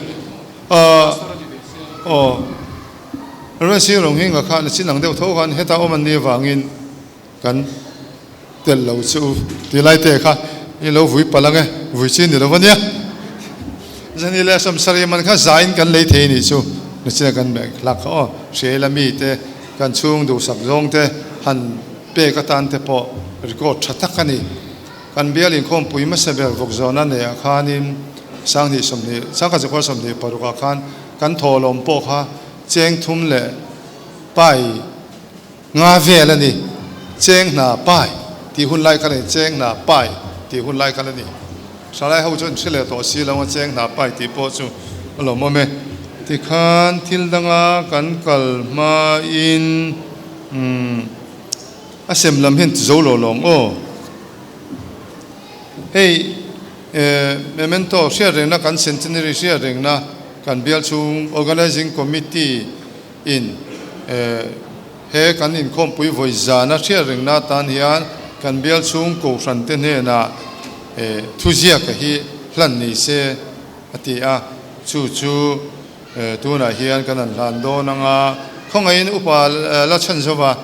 Aw Resi rawng hi nga khan a chin ang deuh tho khan heta awm an nih avangin kan tel lo che u ti lai te kha i lo vui palh ang e, vui chi ni lo va nia. Zani leh sawmsarih man kha zain kan lei thei nih chu nachina kan hlak kha aw hriaila mite Kan chhung duhsak zawng te han pek atan te pawh record tha tak a ni. Kan bial inkhawmpui hmasa ber vawkzawna neihah khanin Sanghnih 20, Sangkhat 26 ah khan kan thawhlawm pawh kha cheng thum leh pai nga vel a ni. Cheng hna pai tih hun lai kha a ni, cheng hna pai tih hun lai kha a ni. Thalai ho chuan hre leh tawh si lo a cheng hna pai tih pawh chu a lawmawm e. Tikhan thil danga kan kal hmain umm a sem lam hian ti zo lo lawng aw. Hei eh memento hriat rengna kan centenary hriat rengna kan bial chhung organizing committee in eh he kan inkhawmpui vawi zana hriat rengna atan hian kan bial chhung kohhran te hnenah eh thuziaka hi hlan ni se a ti a, chu chu eh tunah hian kan han hlan dawn ang a, khawngaihin upa la chhan zova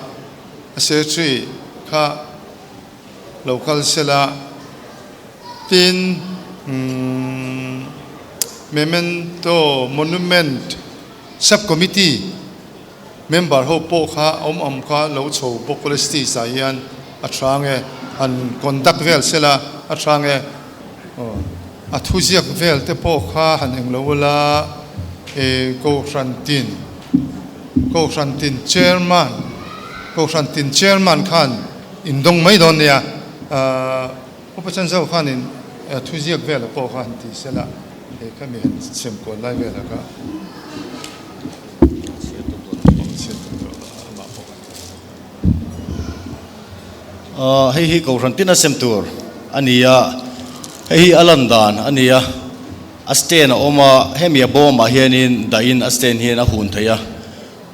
a secretary kha lo kal sela tin umm memento monument sub committee Member ho pawh kha awm awm kha lo chho bawk ula stage ah hian a tha nge han conduct vel sela a tha nge aw a thuziak vel te pawh kha han eng lo ula e Kohhran tin Kohhran tin chairman Kohhran tin chairman khan indawng mai dawn nia ahh Upa Chanzo khanin thuziak vel pawh kha han ti sela he khami han sem kual lai velah kha. Hei hi Kohhran tin a sem tur a ni a, hei hi a lan dan a ni a, a stand a awm a, hemi a bawmah hianin dahin a stand hian a hun thei a.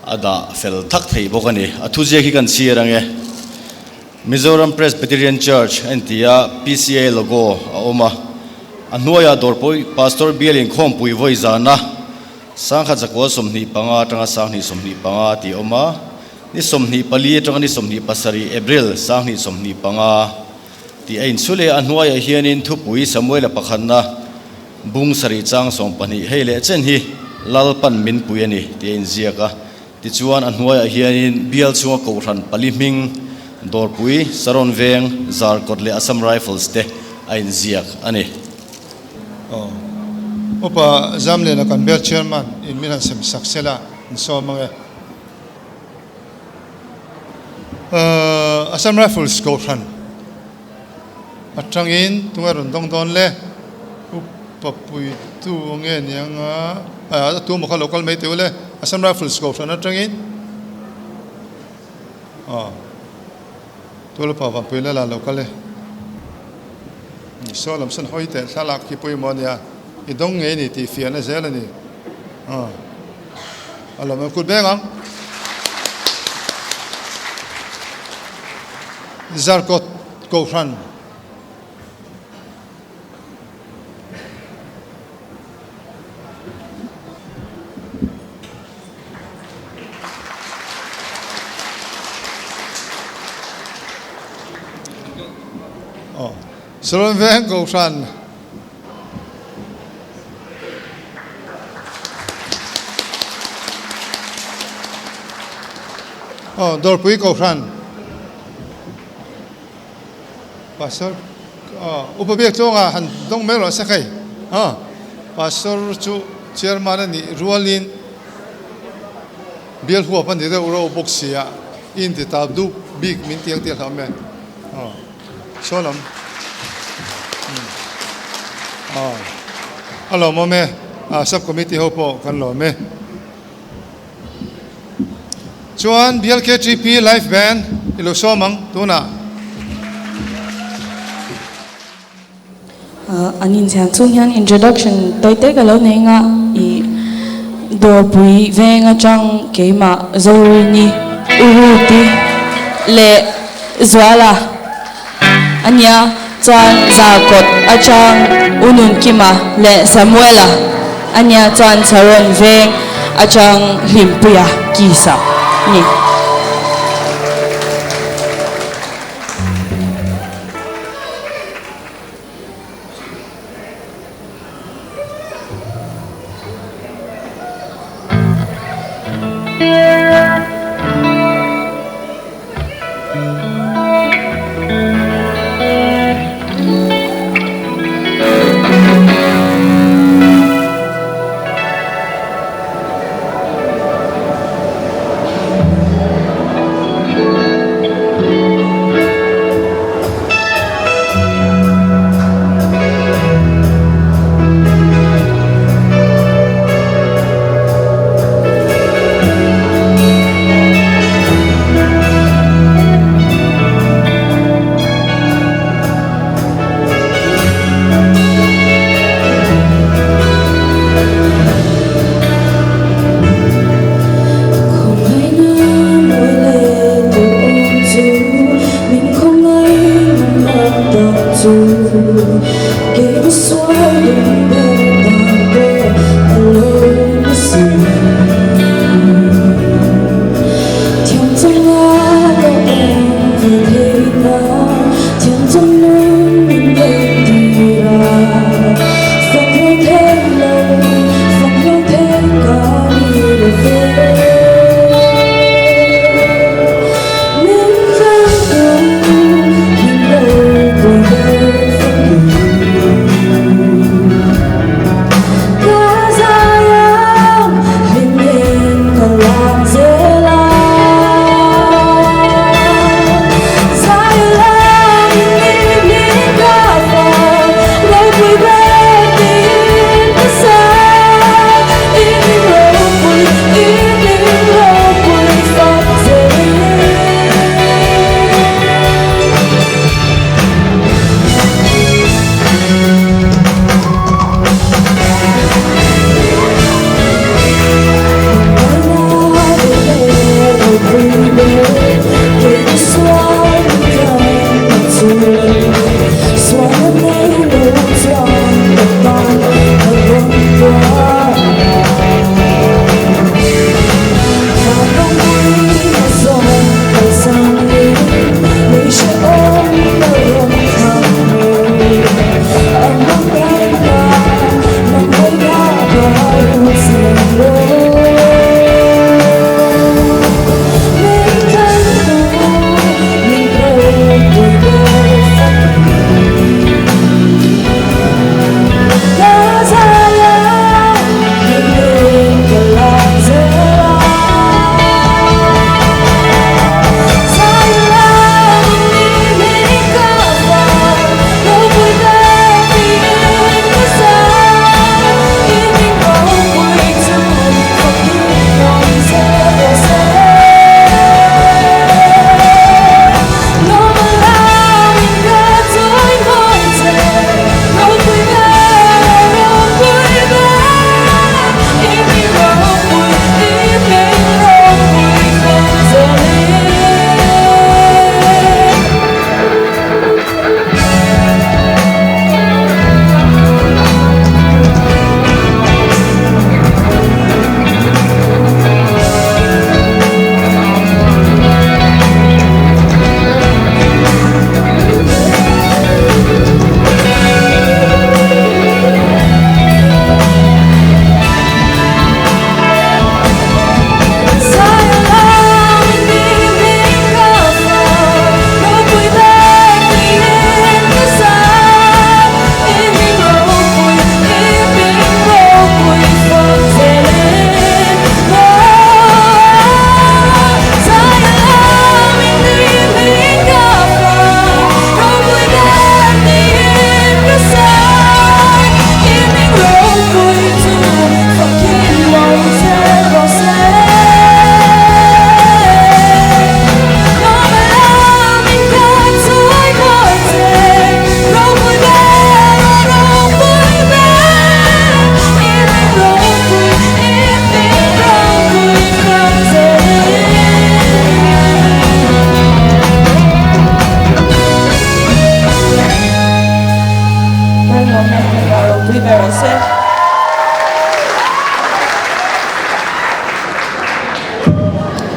a dah fel thak thei bawk a ni. A thuziak hi kan chhiar ang e. Mizoram Presbyterian Church a inti a, PCA logo a awm a. A hnuaiah Dawrpui Pastor Bial inkhawmpui vawi zana sangkhat zakua 25 atanga 2025 tih a awm a. Ni 24 atanga ni 27 April 2025 tih a inchhu leh a. A hnuaiah hianin thupui Samuela pakhatna bung sarih chang 12 hei leh chen hi Lalpan min pui a ni tih a inziak a. Tichuan a hnuaiah hianin bial chhunga Kohhran pali hming, Dawrpui, Saron Veng, Zarkawt leh Assam Rifles te a inziak a ni. Aw. Upa Zamliana kan bial Chairman in min han sem sak sela in sawm ang e. Assam Rifles Kohhran atangin tunge rawn dawng dawn le? Upa puitu nge niang a? A tu maw kha lo kal mai teh u le? Assam Rifles Kohhran atangin aw Tualpa Vanpui Lala lo kal e. Saw lam sawn hawi teh thlalak hi pawimawh a nia, i dawng ngei ni tih fiahna zel a ni. Aw. A lawm em kut beng ang. Zarkawt Kohhran. Aw. Saron Veng Kohhran. Aw, Dawrpui Kohhran Pastor aw Upa Biak Tluanga han dawng mai rawh se hei. Aw, Pastor chu Chairman a nih rualin bial huap a ni deuh reuh bawk sia, i inti tap dup bik min ti ang tih a hlauh mai. Aw. Saw lam a lawmawm e, sub committee ho pawh kan lawm e. Chuan BLKTP live band i lo sawm ang tunah. An inchhian chung hian introduction tawi te ka lo nei nga i Dawrpui veng atang keimah Zorini, Uruti leh Zuala a nia chuan Zarkawt atang Ununkima leh Samuela a nia chuan Saron veng atang Hlimpuia Kisa a ni.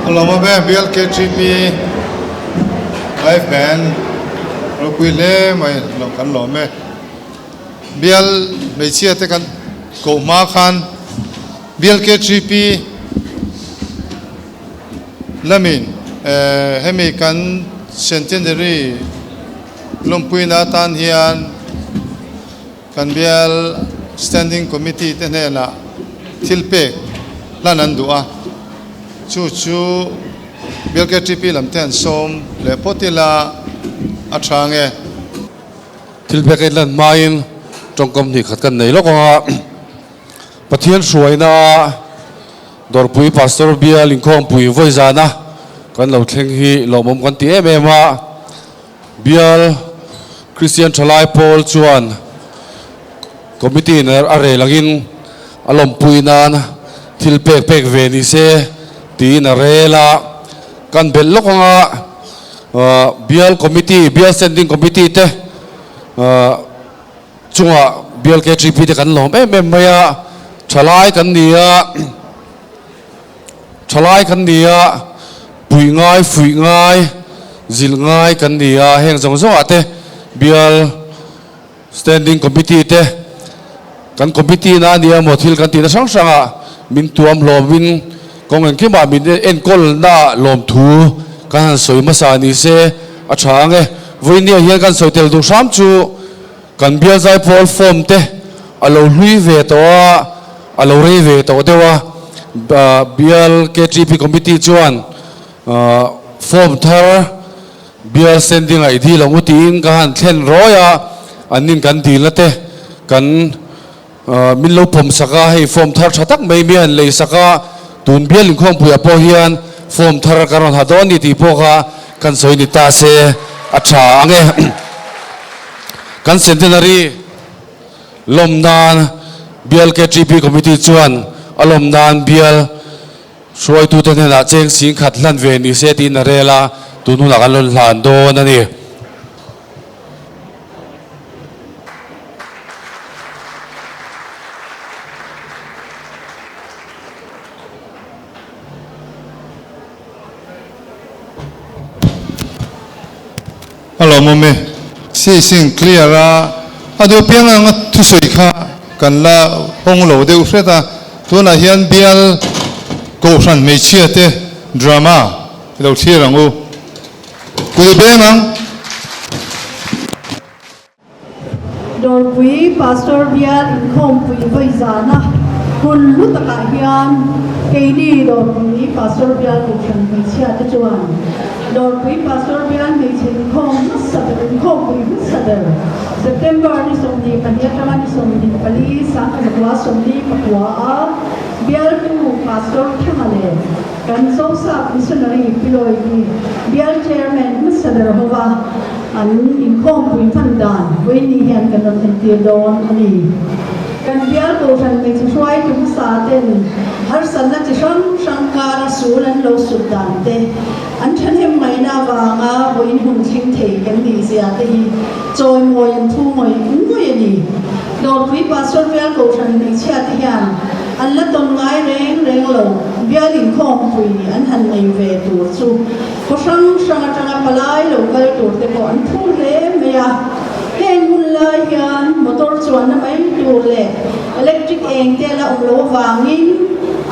A lawm awm e, BLKTP Live Band ropui hle mai lo kan lawm e. Bial hmeichhia te kan koh hma khan BLKTP lamin hemi kan Centenary lawmpuina atan hian Kan bial Standing Committee te hnenah thil pek hlan an duh a, chu chu bial KTP lam te an sawm leh phawt ila a tha nge. Thil pek a inlan hmain tawngkam hnih khat kan nei lawk ang a, Pathian hruaina Dawrpui Pastor bial inkhawmpui vawi zana kan lo thleng hi lawmawm kan ti em em a. Bial Kristian Thalai Pawl chuan Committee in a rel angin a lawmpui nan thil pek pek ve ni se tiin a rel a, kan belh lawk anga Bial Committee, Bial Standing Committee te chungah Bial KTP te kan lawm em em mai a, thalai kan ni a, Thalai kan ni a, puih ngai, fuih ngai, zilh ngai kan ni a, heng zawng zawngah te bial Standing Committee te kan committee na a nia maw thil kan tihna hrang hrangah min tuam hlawmin kawng engkimah min enkawlna lawmthu kan han sawi hmasa ni se a tha ang e. Vawinia hian kan sawi tel duh hram chu kan bial zaipawl form te a lo hlui ve tawh a, A lo rei ve tawh deuh a, Bial KTP Committee chuan form thar Bial standing ah i dil ang u tiin ka han thlen rawi a, an nin kan dilna te kan min lo pawm sak a, hei form thar tha tak mai mi han lei sak a, tun Bial inkhawmpuiah pawh hian form thar kan rawn ha dawn ni tih pawh kha kan sawi ni ta se a tha ang e. Kan centenary. Lawm nan Bial KTP Committee chuan a lawm nan Bial hruaitute hnenah cheng sing khat hlan ve ni se tiin a rel a, tun hunah kan rawn hlan dawn a ni. A lawmawm e. Sising clear a, a duh piang anga thusawi kha kan la hawng lo deuh hret a, tunah hian bial Kohhran hmeichhia te drama i lo thlir ang u. Kut i beng ang. Dawrpui Pastor Bial inkhawmpui vawi zana hun hlu takah hian keini Dawrpui Pastor Bial Kohhran hmeichhia te chuan Dawrpui Pastor Bial hmeichhe inkhawm hmasa ber inkhawmpui hmasa ber September ni 22 atanga ni 24 1949 a Bialtu Pastor Thanga leh kan Zosap Missionary Pilawi hi Bial Chairman hmasa ber hova an inkhawmpui hman dan vawiini hian kan rawn entir dawn a ni. Kan Bial Kohhran hmeichhe hruaitu hmasa ten harsatna chi hrang hrang kara sul an lo sut dan te, an thahnem ngaihna avanga vawiin hun thleng thei kan nih zia te hi chawimawi an thu ngawih ngawih a ni. Dawrpui Pastor Bial Kohhran hmeichhia te hian an la tawn ngai reng reng lo, bial inkhawmpui an han nei ve tur chu khaw hrang hrang atanga palai lo kal tur te pawh an phur hle mai a. Heng hun lai hian motor chuanna mai tur leh electric eng te la awm lo avangin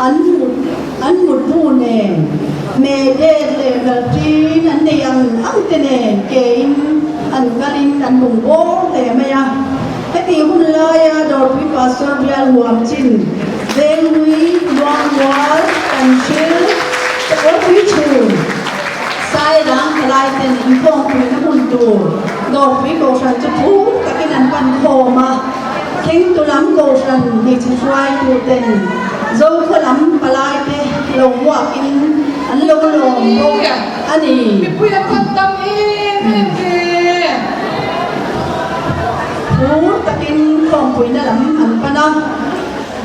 an mut an mutbu nen meh det leh nalṭin an nei ang ang te nen kein an kalin an bung bawr hle mai a. Heti hun laia Dawrpui Pastor bial huam chin Venglui, Luangmual, Tanhril, Dawrpui chhun, Sairang thalai ten inkhawmpuina hmun tur Dawrpui Kohhran chu phur takin an pan khawm a, Thengtu lam Kohhran hmeichhe hruaitu ten Zokhaw lam palai te lo hmuakin an lo lawm bawk a ni. Mipui an van tam em em ve. Phur takin khawmpuina lam an pan a,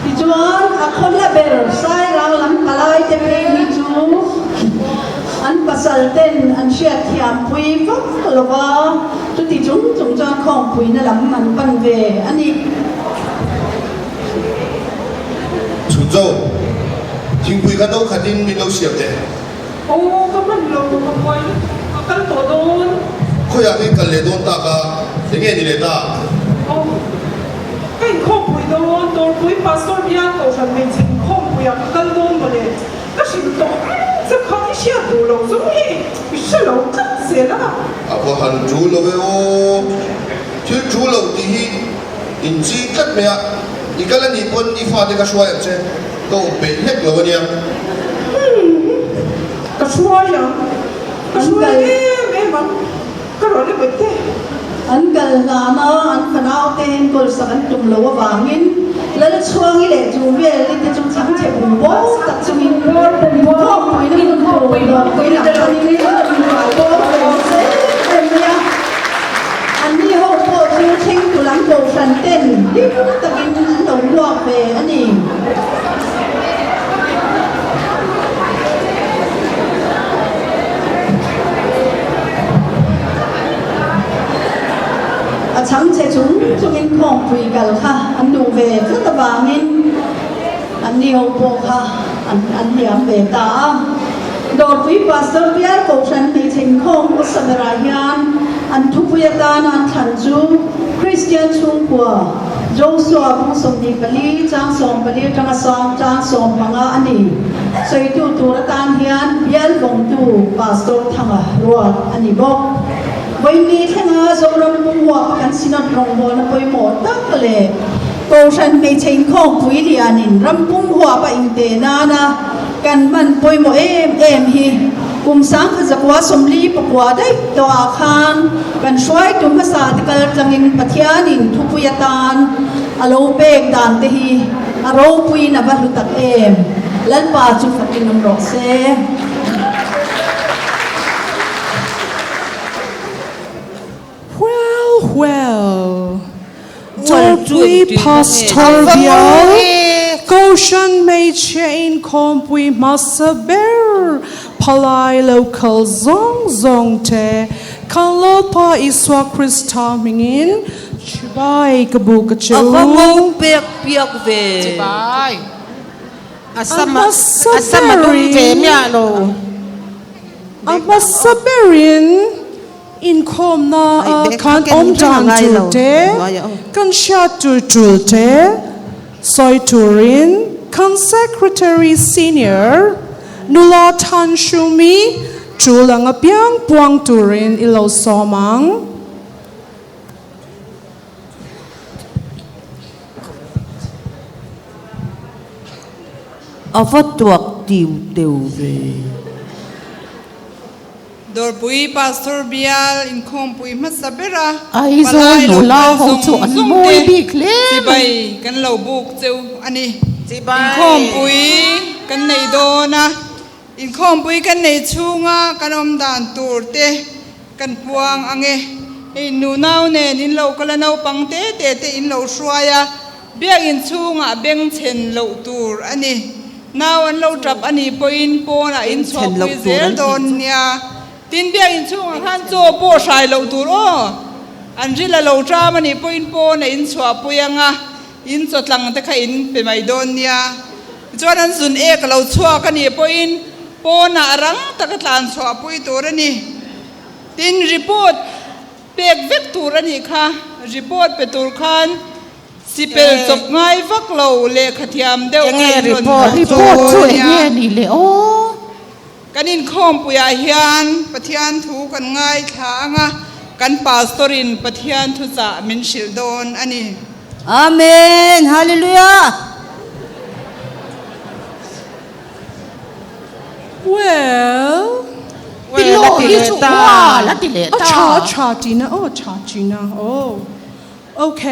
tichuan a khaw hla ber Sairang lam palai te phei hi chu an pasal ten an hriatthiampui vak lo va, chuti chung chung chuan khawmpuina lam an pan ve a ni. Chhunzo, thingpui kha do khatin min lo siam teh. Aw ka hman lo ka buai lutuk ka kal tawh dawn. Khawiah nge kal leh dawn tak a, enge ni leh ta? Aw ka inkhawmpui dawn, Dawrpui Pastor bial Kohhran hmeichhe inkhawmpuiah ka kal dawn mawle. Ka hrilh tawh reng che kha i hriat duh loh zawng hi i hre lo tlat zel a. A va han tul lo e aw, thil tul lo tih hi in ching tlat mai a, i kal a nih pawn i fate ka hruai ang che, ka awm peih hlek lo a nia. Umm, ka hruai ang, ka hruai em em ang, ka rawn e bawih te. An kal hlan a, an fanaute enkawl sak an tum loh avangin Lalchhuangi leh Chuvelli te chu chhangchhe bumbaw tak chungin inkhawmpuina hmun tur dawrpui lam panin an rawn inkai bawr ve nasa em em mai a. Anni ho pawh chu thlengtu lam kohhran ten hlim takin an lo hmuak ve a ni. A chhangchhe chung chungin khawngpui kal kha an duh ve tlat avangin anni ho pawh kha an hliam ve ta a. Dawrpui Pastor bial Kohhran hmeichhe inkhawm hmasa berah hian an thupui atana an thlan chu Kristian chhungkua Josua bung 24 chang 14 atanga chang 15 a ni. Sawitu tur atan hian bial vawngtu Pastor Thanga ruat a ni bawk. Vawiinni thlenga Zoram pumhuapa kan Synod rawngbawlna pawimawh tak leh Kohhran hmeichhe inkhawmpui lianin ram pumhuapa inteh nana kan hman pawimawh em em hi kum sangkhat zakua 49 daih tawhah khan kan hruaitu hmasa te kal tlangin Pathianin thupui atan a lo pek dan te hi a ropuiin a va hlu tak em. Lalpa chu fakin awm rawh se. Well well. Dawrpui Pastor bial Kohhran hmeichhia inkhawmpui hmasa ber phalai local zawng zawng te kan Lalpa Isua Krista hmingin chibai ka bu ka che u. A va ngo pek piak ve. Chibai. A hmasa berin a hmasa berin Inkhawmna a kan awm dan tur te, kan hriat tur tul te sawi turin kan Secretary Senior Nula Than Shumi tul ang apiang puang turin i lo sawm ang. A va tuak tiu teu ve. Dawrpui Pastor bial inkhawmpui hmasa bera Aizawl palai lo nula kal ho zawng chu an zawng mawi te bik hle mai. Chibai kan lo buk cheu a ni. Inkhawmpui kan nei dawn a, inkhawmpui kan nei chhunga kan awm dan tur te kan puang ang e. Hei nunau nen in lo kal a, naupang te te te in lo hruai a, Biakinn chhungah bengchhen loh tur a ni. Nau an lo tap a nih pawhin pawnah in chhuahpui zel dawn nia. Tin, biakinn chhungah khan chaw pawh hrai loh tur aw. An ril a lo ṭam a nih pawhin pawnah in chhuahpui ang a, in chaw tlang te kha in pe mai dawn nia. Tichuan an zun ek a lo chhuak a nih pawhin pawnah rang taka tlan chhuahpui tur a ni. Tin, report pek vek tur a nih kha. Report pe tur khan. Sipel chawp ngai vak lo lehkha thiam deuh kha in rawn hmuh chu nia. Kan inkhawmpuiah hian Pathian thu kan ngaithla ang a, kan Pastor in Pathian thuchah min hrilh dawn a ni. Amen Hallelujah. Well, Pillow hi chu ual a ti leh ta. A tha a tha tina aw tha tina aw. Ok,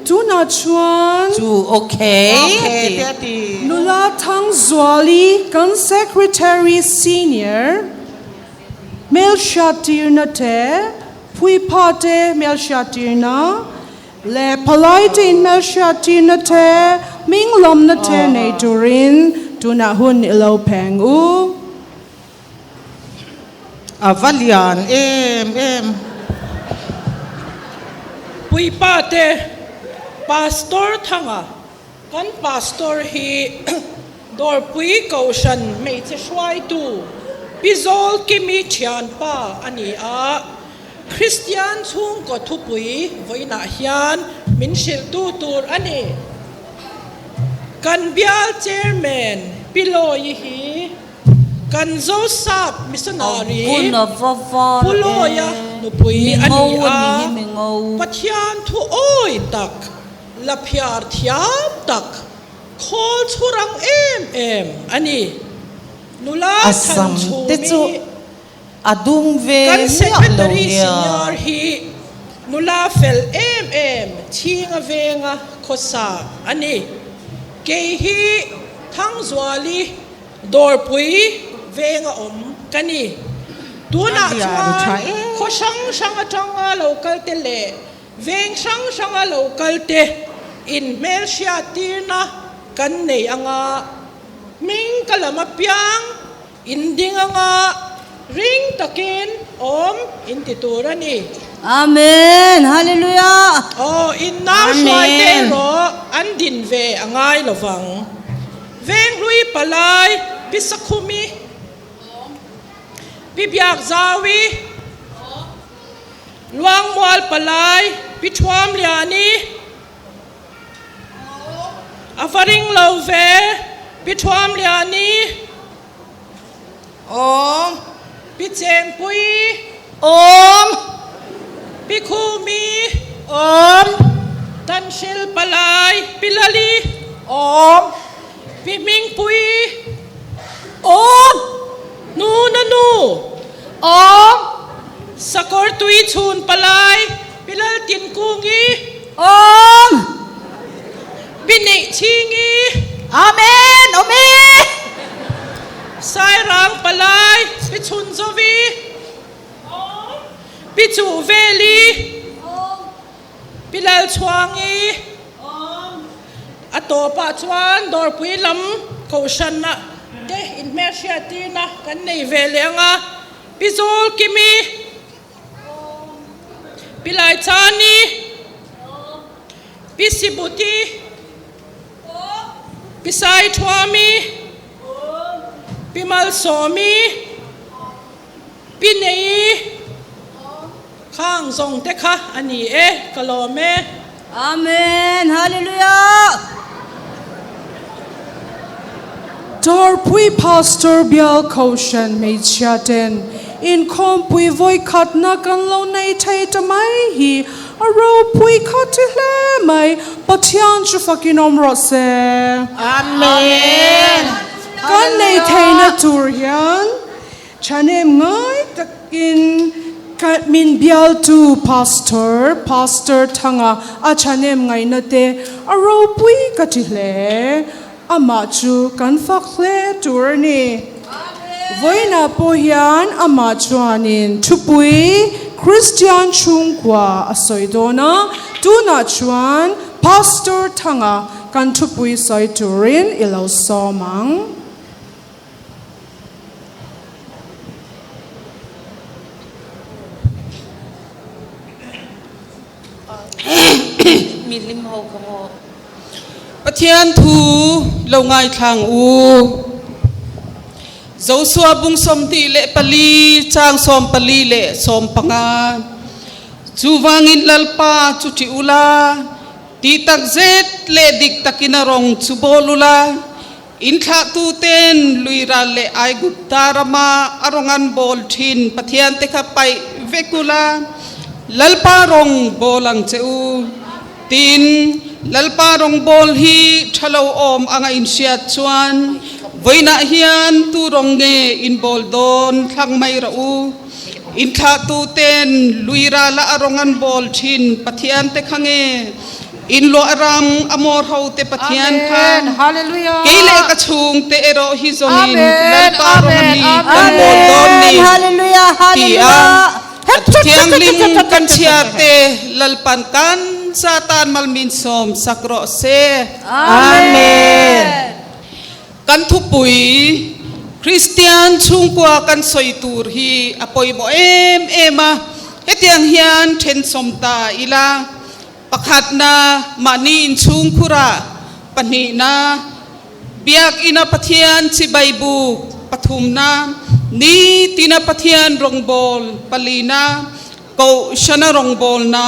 tunah chuan. Chu ok a ti. Nula Thangzuali kan Secretary Senior hmelhriattirna te, Puipa te hmelhriattirna leh Palai te inhmelhriattirna te, hming lawmna te nei turin tunah hun i lo pheng u. A va lian em em. Puipa te Pastor Thanga kan Pastor hi Dawrpui Kohhran hmeichhe hruaitu Pi Zawlkimi thianpa a ni a, Kristian chhungkaw thupui vawiinah hian min hrilhtu tur a ni. Kan bial Chairman Pi Lawi hi kan Zosap Missionary Pu Lawia nupui a ni a, Pathian thu awi tak, la phiar thiam tak, khawl chhurang em em a ni. Nula A sam te chu Thanchhumi a dum ve kan miah lo Secretary nia. Senior hi nula fel em em chhinga venga khawsa a ni. Kei hi Thangzuali Dawrpui venga awm ka ni. A Tunah lian tha chuan em. khaw hrang hrang atanga lo kal te leh veng hrang hranga lo kal te inhmelhriattirna kan nei anga hming ka lam apiang in ding anga ring takin awm in ti tur a ni. Amen! Hallelujah! Aw, in nau hruai te Amen. erawh an din ve a ngai lovang. Venghlui palai Pi Sakhumi, Pi Biakzaui, Luangmual palai Pi Thuamliani, A va ring lo ve, Pi Thuamliani. Awm. Pi Chengpui. Awm. Pi Khumi. Awm. Tanhril palai Pi Lali. Awm. Pi Hmingpui. Awm. Nu na nu. Awm. Sakawr tui chhun palai Pi Laltinkungi. Awm. Pi Neihchhingi. Amen! Awm e! Sairang palai Pi Chhunzovi. Awm. Pi Chuhveli. Awm. Pi Lalchhuangi. Awm. A tawpah chuan Dawrpui lam Kohhranna te inhmelhriattirna kan nei ve leh ang a, Pi Zawlkimi. Pi Laichani. Pi Sibuti. Pi Saithuami. Pi Malsawmi. Pi Nei. Khang zawng te kha a ni e, ka lawm e. Amen Hallelujah. Dawrpui Pastor Bial Kohhran hmeichhia ten inkhawmpui vawikhatna kan lo nei thei ta mai hi a ropui kha ti hle mai, Pathian chu fakin awm rawh se. Amen. Kan nei theihna tur hian Thahnem ngai takin ka min bialtu Pastor, Pastor Thanga a thahnem ngaihna te a ropui ka ti hle. Amah chu kan fak hle tur a ni. Vawiinah pawh hian amah chuanin thupui Kristian chhungkua a sawi dawn a, tunah chuan Pastor Thanga kan thupui sawi turin i lo sawm ang. Pathian thu lo ngaithlang u. Josua bung 24 chang 14 leh 15. Chuvangin Lalpa chu ṭih ula, tih takzet leh dik takin a rawng chu bawl ula, In thlahtuten lui ral leh Aigupta rama a rawng an bawl thin Pathian te kha paih vek ula, Lalpa rawng bawl ang che u. Tin, Lalpa rawng bawl hi tha lo awm anga inhriat chuan vawiinah hian tu rawng nge in bawl dawn thlang mai rawh u. In thlahtuten lui rala a rawng an bawl thin Pathian te kha nge In luah ram a maw ho te Pathian kha kei leh ka chhung te erawh hi zawngin Lalpa rawng a ni kan bawl dawn ni ti a a thu thianghlim kan chhiar te Lalpan kan Satan malmin sawm sak rawh se. Amen. Kan thupui Kristian chhungkua kan sawi tur hi a pawimawh em em a, hetiang hian then sawm ta ila. Pakhatna, mahni inchhung khurah, pahnihna, biakina Pathian chibai buk, pathumna, Nitina Pathian rawngbawl palina, Kohhrana rawngbawlna.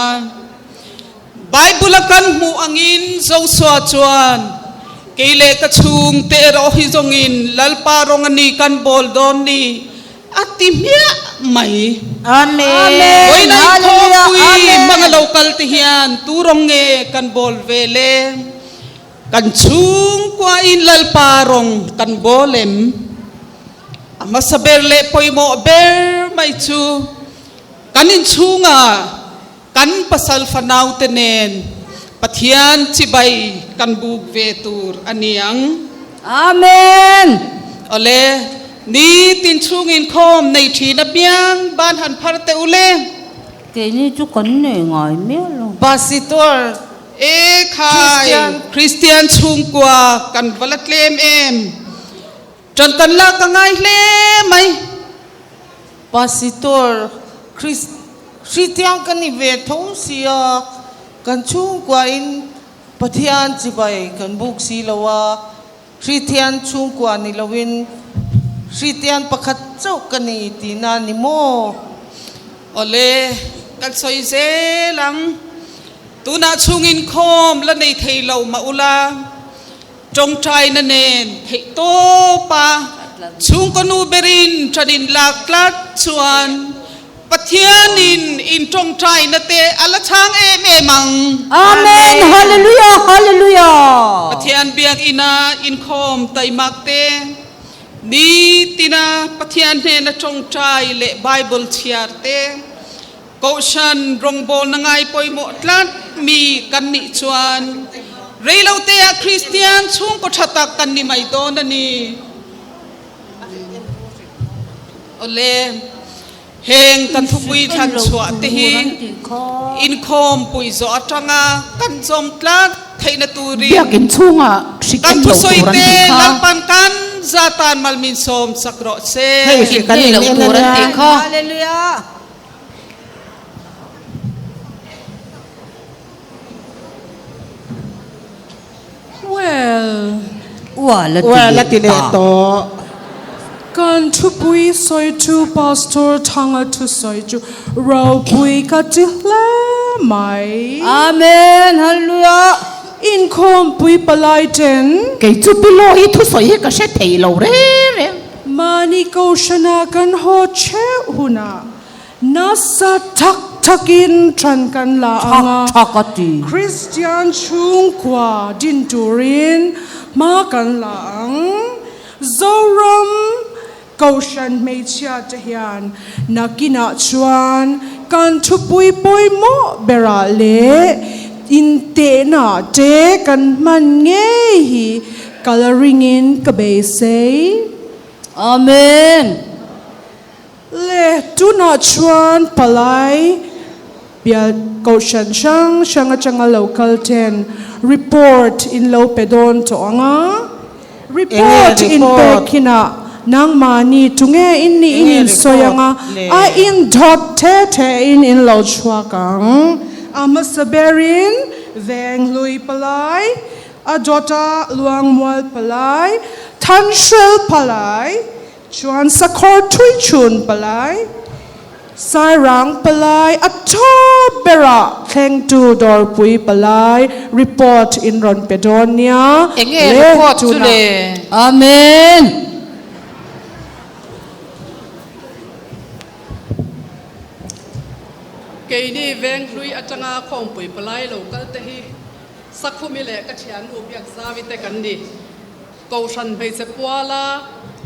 Bible-a kan hmuh angin Joshua chuan, Kei leh ka chhungte erawh hi zawngin Lalpa rawng a ni kan bawl dawn ni, a ti hmiah mai. Amen. Vawiin a inkhawmpui hmanga lo kal te hian tu rawng nge kan bawl ve le? Kan chhungkuain Lalpa rawng kan bawl em? A hmasa ber leh pawimawh ber mai chu kan inchhungah Kan pasal fanaute nen Pathian chibai kan buk ve tur a ni ang. Amen! Awle, nitin chhung inkhawm nei thin apiang ban han phar teh u le. Keini chu kan nei ngai miah lo. Pastor, E khai, Kristian chhungkua kan va la tlem em? Ṭan kan lak a ngai hle mai. Pastor, Kristian ka ni ve tho sia, kan chhungkuain Pathian chibai kan buk si lo a, Kristian chhungkua ni loin Kristian pakhat chauh ka ni tihna ni maw? Awle, kan sawi zel ang. Tunah chhung inkhawm la nei thei lo mah ula. Tawngtaina nen theihtawpa chhungkaw nu berin ṭan in lak tlat chuan Pathianin in tawngtaina te a la chhang em em ang. Amen Hallelujah Hallelujah. Pathian biakina inkhawm taimak te, nitina Pathian hnena tawngtai leh Bible chhiar te, Kohhran rawngbawlna ngai pawimawh tlat mi kan nih chuan reiloteah Kristian chhungkaw tha tak kan ni mai dawn a ni. Awle, heng kan thupui thlan chhuah te hi inkhawm pui zawh atanga kan zawm tlat theihna turin Biakinn chhungah hri kan ken lo thusawi tur an te tih kha. Lalpan kan zatan malmin sawm sak rawh se. Hei hri kan Hri in lo en tur an ania. tih kha. Hallelujah. Well. Ual a ti Ual a ti leh leh ta. tawh. Kan thupui sawitu Pastor Thanga thusawi chu ropui ka ti hle mai. Amen Hallelujah. Inkhawmpui palai ten. Kei chu Pilo hi thusawi hi ka hre thei lo reng reng. Mahni Kohhrana kan haw theuh hunah nasa thak thakin ṭhan kan la ang a, Thak thak a ti. Kristian chhungkua din turin hma kan la ang. Zoram Kohhran hmeichhia te hian nakinah chuan kan thupui pawimawh berah leh intehna te kan hman ngei hi Ka la ringin ka beisei. Amen. Le tunah chuan palai bial kohhran hrang hrang atanga lo kal ten report in lo pe dawn tawh ang a. Enge Report in report? pek hinah nangmahni tunge in nih in Enge insawi report ang a, le? a in dawt the the in in lo chhuak ang. A hmasa berin Venghlui palai A dawta Luangmual palai, Thanhrel palai, chuan Sakhawr Thuichhun palai, Sairang palai, a tawp berah thlengtu Dawrpui palai report in rawn pe dawn nia Enge le report chu tunah. le? Amen. Keini Venghlui atanga khawmpui palai lo kal te hi Sakhumi leh ka thiannu Biakzawi te kan ni. Kohhran hmeichhe puala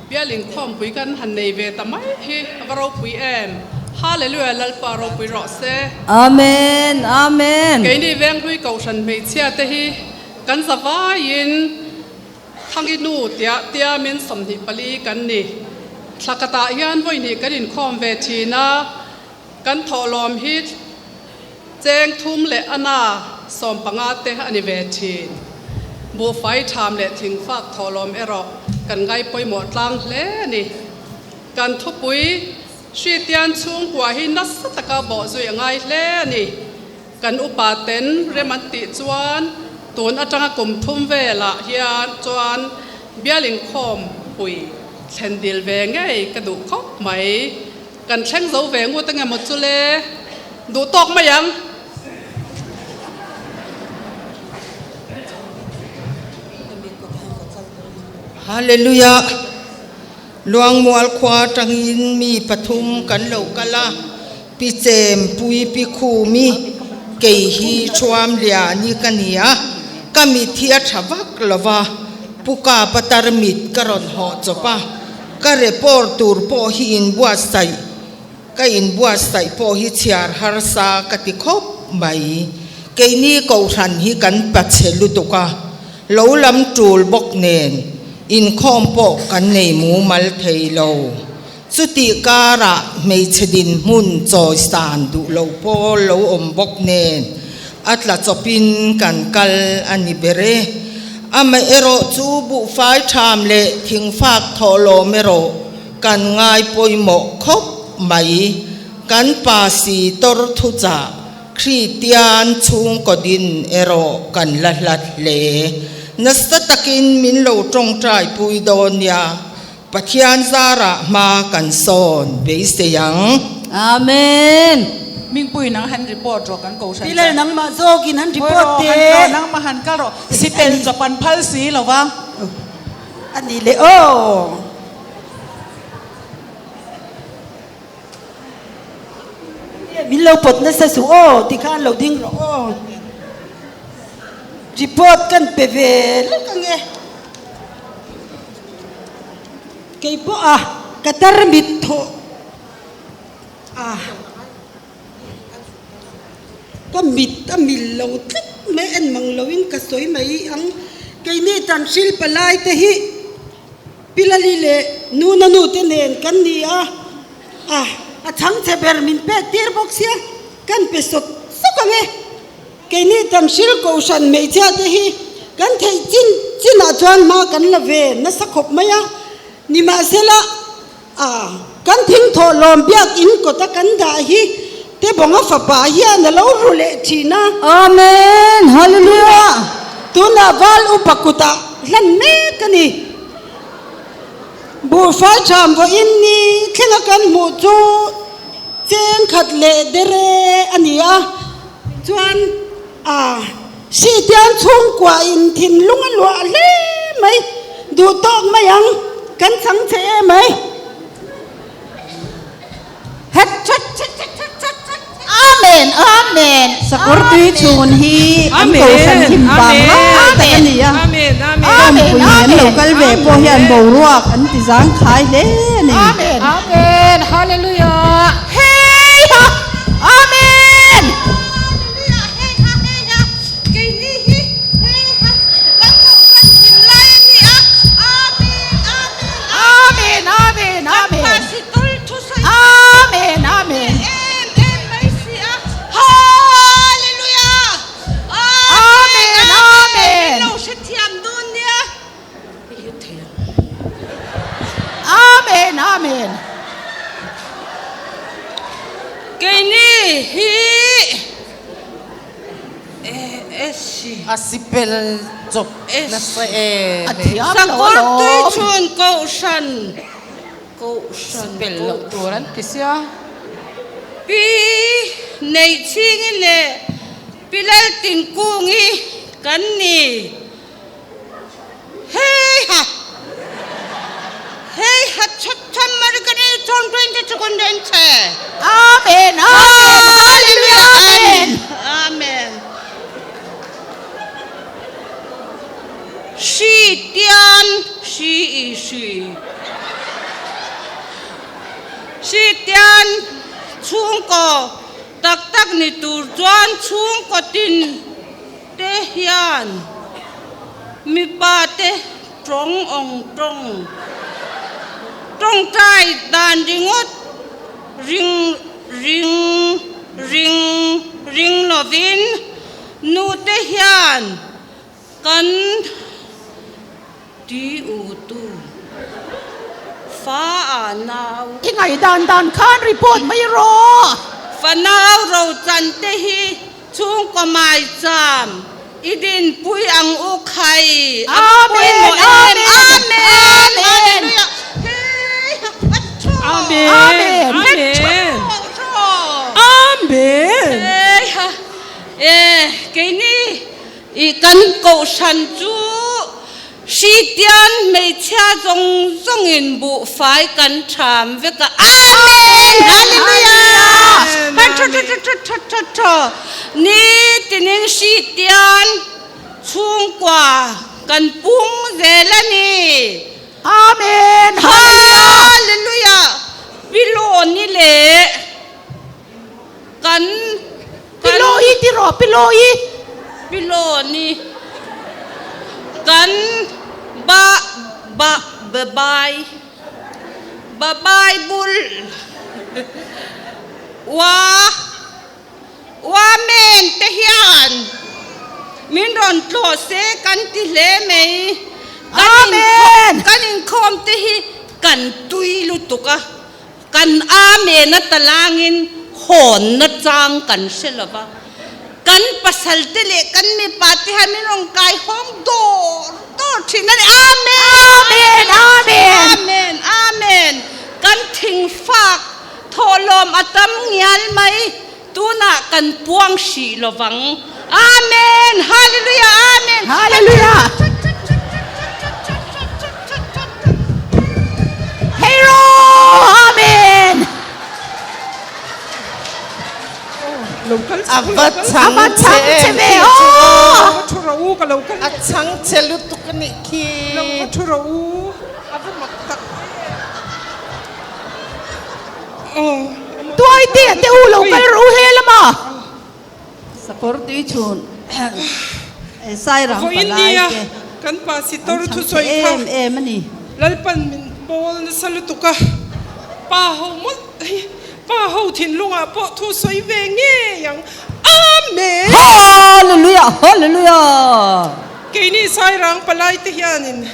bial inkhawmpui kan han nei ve ta mai hi a va ropui em. Hallelujah Lalpa ropui rawh se. Amen Amen. Keini Venghlui Kohhran hmeichhia te hi kan za vaiin Thangi nu tia tiamin 24 kan ni. Thla khatah hian vawi hnih kan inkhawm ve thin a, kan thawhlawm hi Cheng thum leh ana 15 te a ni ve thin. Buhfai tham leh thingfak thawhlawm erawh kan ngai pawimawh tlang hle a ni. Kan thupui Hritian chhungkua hi nasa taka bawhzui a ngai hle a ni. Kan upa ten rem an tih chuan tun atanga kum thum velah hian chuan bial inkhawm pui. Thlen dil ve ngei ka duh khawp mai. Kan thleng zo ve ngut ange maw chu le? Duh tawk mai ang. Hallelujah! Luangmual khua atangin mi pathum kan lo kal a, Pi Chem Pui Pi Khumi kei hi Thuam Liani ka ni a, ka mit hi a tha vak lo va, Pu Kapa tarmit ka rawn hawh chawp a, Ka report tur pawh hi inbuatsaih, ka inbuatsaih pawh hi chhiar harsa ka ti khawp mai. Keini Kohhran hi kan pachhe lutuk a, lo lam tul bawk nen inkhawm pawh kan nei mumal thei lo. Chutih karah hmeichhe dinhmun chawisan duh lo pawl lo awm bawk nen a tla chawpin kan kal a ni ber e. Amaherawh chu buhfai tham leh thingfak thawhlawm erawh kan ngai pawimawh khawp mai. Kan pa si tawr thuchah Kristian chhungkaw din erawh kan la hlat hle. Nasa takin min lo tawngtai pui dawn nia. Pathian zarah hma kan sawn beisei ang. Amen. Mingpui nang han report rawh kan kohhran Pilal chuan. nangmah zawkin han report Hawi rawh, han teh. kal nangmah han kal rawh. Sipel chawp an phal si lo va. A ni leh aw. Min lo pawt nasa suh aw tikhan lo ding rawh aw. Report kan pe ve lek ange. Kei pawh a ka tarmit thawh a ka mit a mil lo tlat mai en mang loin ka sawi mai ang. Keini Tanhril palai te hi Pilali leh Nuna nu te nen kan ni a, a a chhangchhe ber min pek tir bawk sia kan pe sawk sawk ang e. Keini Tanhril Kohhran hmeichhia te hi kan theih chin chinah chuan hma kan la ve nasa khawp mai a, nimahsela a kan thingthawh lawm biak in kawta kan dah hi Tebawnga fapa hian a lo ru leh thin a. Amen! Hallelujah! Tunah Val upa kutah hlan mek a ni. Buhfai tham vawiin ni thlenga kan hmuh chu cheng khat leh dere a ni a. Chuan a Sihtiang chhungkua in thinlung a luah hle mai, duh tawk mai ang, kan chang che em mai. Amen Amen. Sakawr tui chhun hi an kohhran him vang lai tak a ni a, Awmpui an lo kal ve pawh hian boruak an ti zangkhai hle a ni. Amen Hallelujah Hey ha Amen. Hallelujah Hey ha Hey ha Keini hi Hey ha kan kohhran him lai a ni a Amen Amen Amen Amen Amen. Kan pastor thusawi Amen Amen. Em em mai si a Hallelujah Amen Amen. Min lo hrethiam dawn nia. Amen Amen. Keini hi A sipel chawp nasa em. A thiam lo Sakawr alawm. tui chhun kohhran kohhran Sipel loh tur an ti sia. Pi Neihchhingi leh Pi Laltinkungi kan ni. Hei ha! Hei ha chhat Margaret chon twenty second den che. Amen Amen Hallelujah Amen. Amen. Hri tian hri i hri. Hri tian chhungkaw tak tak ni tur chuan chhungkaw tin te hian mipa te tawng awng tawng tawngtai dan ringawt ring ring ring ring lovin nu te hian kan ti u tu fa a nau. I ngaihdan dan khan report mai rawh. Fa nau ro chan te hi Chhungkaw maicham i dinpui ang u khai a pawimawh em? Amen! Hallelujah! Amen. Amen. Amen. Amen. Heiha. E keini i kan kohhran chu Hriatian hmeichhia zawng zawngin buhfai kan ṭham vek a. Amen! Hallelujah! Ha tha tha tha tha tha tha tha. Ni tinin Hriatian chhungkua kan pung zel a ni. Amen! Hallelujah! Pilawni leh kan Pilawi ti rawh, pilawi. Pilawni kan ba ba babai ba Bible wa wa men te hian min rawn tlawh se kan ti hle mai. Kan Amen! Kan inkhawm te hi kan tui lutuk a. Kan Amen a talangin hawnna chang kan hre lo va, kan pasalte leh kan mipa te hian min rawn kai hawng dawr dawr thin a ni. Amen! Amen! Amen! Amen! Amen! Kan thingfak thawhlawm a tam ngial mai, tunah kan puang hrih lo vang. Amen! Hallelujah! Amen! Hallelujah! Hero! Amen! A va chhang che ve aw! A chhang che lutuk a nih khi. Lo va thu rawh u, a va mak tak em. Tuai te te u lo kal rawh u he lama. Sakawr tui chhun Sairang Vawiin palai nia te kan an Pasitor chhang thusawi che kha em em a ni. Lalpan min bawl nasa lutuk a, pa ho mawlh hi pa ho thinlungah pawh thusawi ve ngei ang. Amen! Hallelujah! Hallelujah! Keini Sairang palai te hianin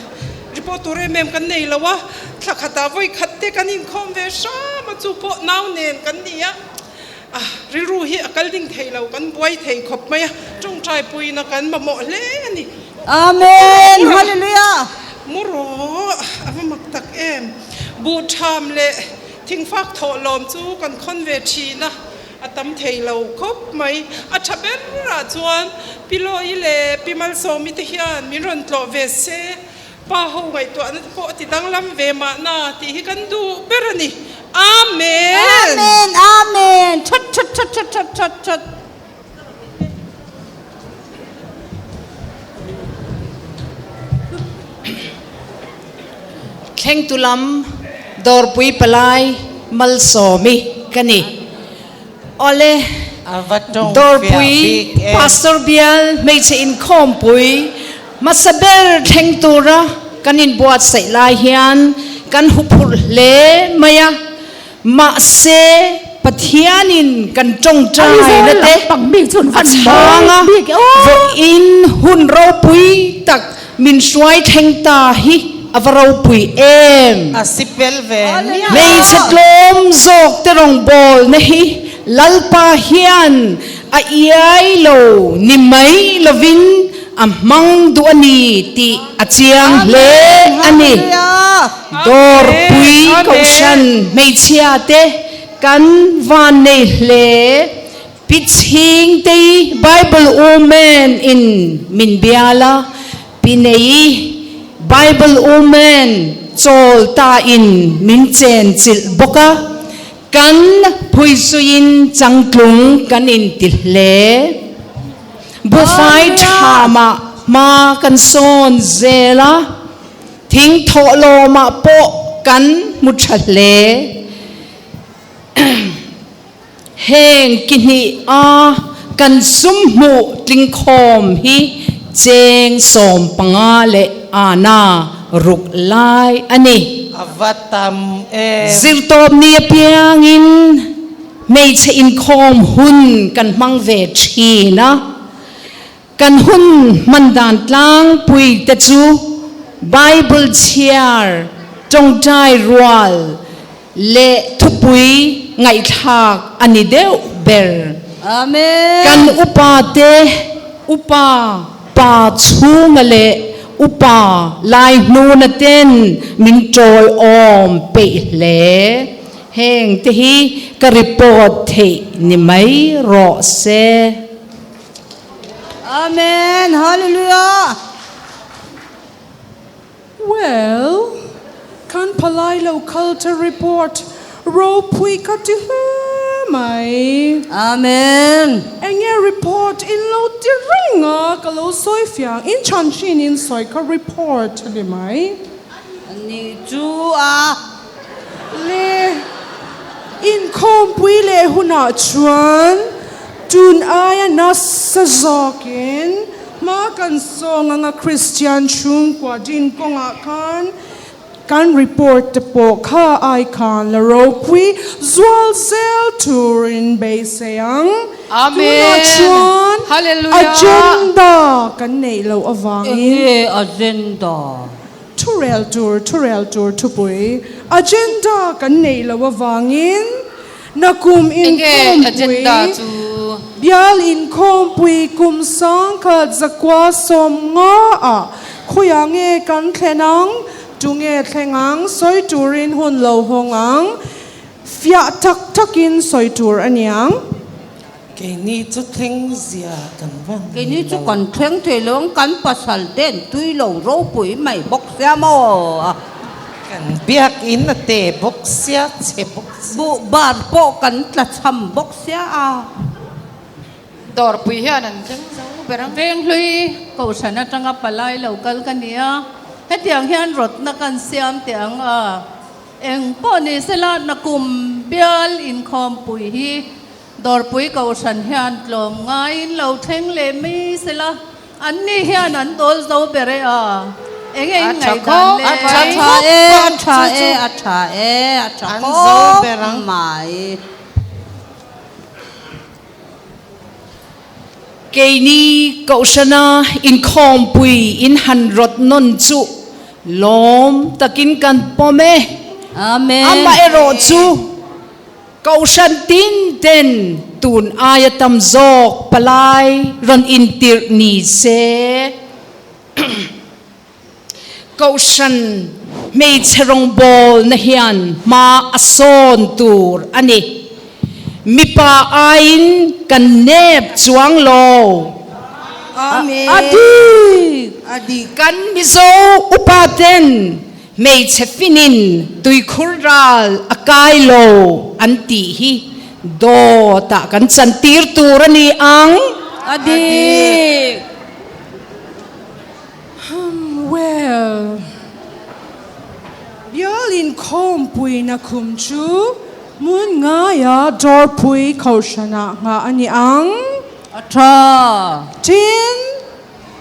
report tur em em kan nei lo a, thla khatah vawi khat te kan inkhawm ve hram a, chu pawh nau nen kan ni a. A rilru hi a kal ding thei lo, kan buai thei khawp mai a, tawngtai puina kan mamawh hle a ni. Amen! Hallelujah! Mu rawh, a va mak tak em! Buh tham leh thingfak thawh lawm chu kan khawn ve thin a, a tam thei lo khawp mai. A tha berah chuan Pi Lawi leh Pi Malsawmi te hian min rawn tlawh ve se, Pa ho ngaihtuahna te pawh a ti danglam ve mahna tih hi kan duh ber a ni. Amen! Amen! Amen! That that that that that that that. Thlengtu lam Dawrpui Palai Malsawmi ka ni. Awle, Dawrpui Pastor Bial hmeichhe inkhawmpui hmasa ber thleng tura kan inbuatsaih lai hian kan huphurh hle mai a, mahse Pathianin kan tawngtaina te a chhang a, vawiin hun ropui tak min hruai thleng ta hi a va ropui em! Hmeichhe tlawm zawk te rawngbawlna hi Lalpa hian a iai lo ni mai lovin a hmang duh a ni tih a chiang hle a ni. Dawrpui Kohhran hmeichhia te kan van nei hle. Pi Chhingtei Bible Woman in min bial a, Pi Nei Bible Woman chawl ta in min chen chilh bawk a, kan phuisuiin changtlung kan inti hle. Buhfai thamah hma kan sawn zel a, thing thawhlawmah pawh kan hmu tha hle. Heng ki hnih a kan sum hmuh tlingkhawm hi cheng 15 leh ana ruk lai a ni. A va tam em. Zirtawpni apiangin hmeichhe inkhawm hun kan hmang ve thin a. Kan hun hman dan tlangpui te chu Bible chhiar, tawngtai rual leh thupui ngaihthlak a ni deuh ber. Amen. Kan upa te upa pa chhunga leh upa lai hnuna ten min tawiawm peih hle. Heng te hi ka report theih ni mai rawh se. Amen Hallelujah. Well, kan palai lo kal te report ropui ka ti hle mai. Amen. Enge report in lo ti reng a, ka lo sawi fiang in chanchin in sawi kha report a ni mai. Ni chu a. Le, inkhawmpui leh hunah chuan tun aia nasa zawkin hma kan sawng anga Kristian chhungkua din kawngah khan kan report te pawh kha ai khan la ropui zual zel turin beisei ang. Tunah Amen. chuan Hallelujah. agenda kan neih loh avangin. Enge agenda? Thurel tur, thurel tur thupui, agenda kan neih loh avangin nakum Enge inkhawmpui, agenda chu? bial inkhawmpui kum sangkhat zakua sawmnga ah khawiah nge kan thlen ang, tunge thleng ang, sawi turin hun lo hawng ang, fiah tak takin sawi tur a niang. Keini chu thleng zia kan van nei Keini chu lo. kan thleng thei lo ang, kan pasal te an tui lo ropui mai bawk sia maw? Kan biakinn a te bawk sia, chhe bawk sia. Buh bar pawh kan tla chham bawk sia a. Dawrpui hian an thleng zo ber ang. Venghlui Kohhran atanga palai lo kal ka ni a, hetiang hian rawtna kan siam teh ang a, eng pawh ni sela nakum bial inkhawmpui hi Dawrpui Kohhran hian tlawm ngaiin lo thleng leh mai sela, anni hian an dawl zo ber e a, enge in ngaihdan le? A tha e, a tha e, a tha e, a tha khawp mai. Keini Kohhrana inkhawmpui in han rawt nawn chu lawm takin kan pawm e. Amen. Amaherawhchu. Kohhran tin ten tun aia tam zawk palai rawn intirh ni se. Kohhran hmeichhe rawngbawlna hian hma a sawn tur a ni. Mipa aiin kan nep chuang lo. Amen. A dik. A dik. Kan Mizo upa ten Hmeichhe finin tuikhur ral a kai lo an tih hi dawtah kan chantir tur a ni ang. A dik. Hum, well, bial inkhawmpuina khum chu hmun ngaia dawrpui kohhranah nghah a ni ang. A tha. Tin,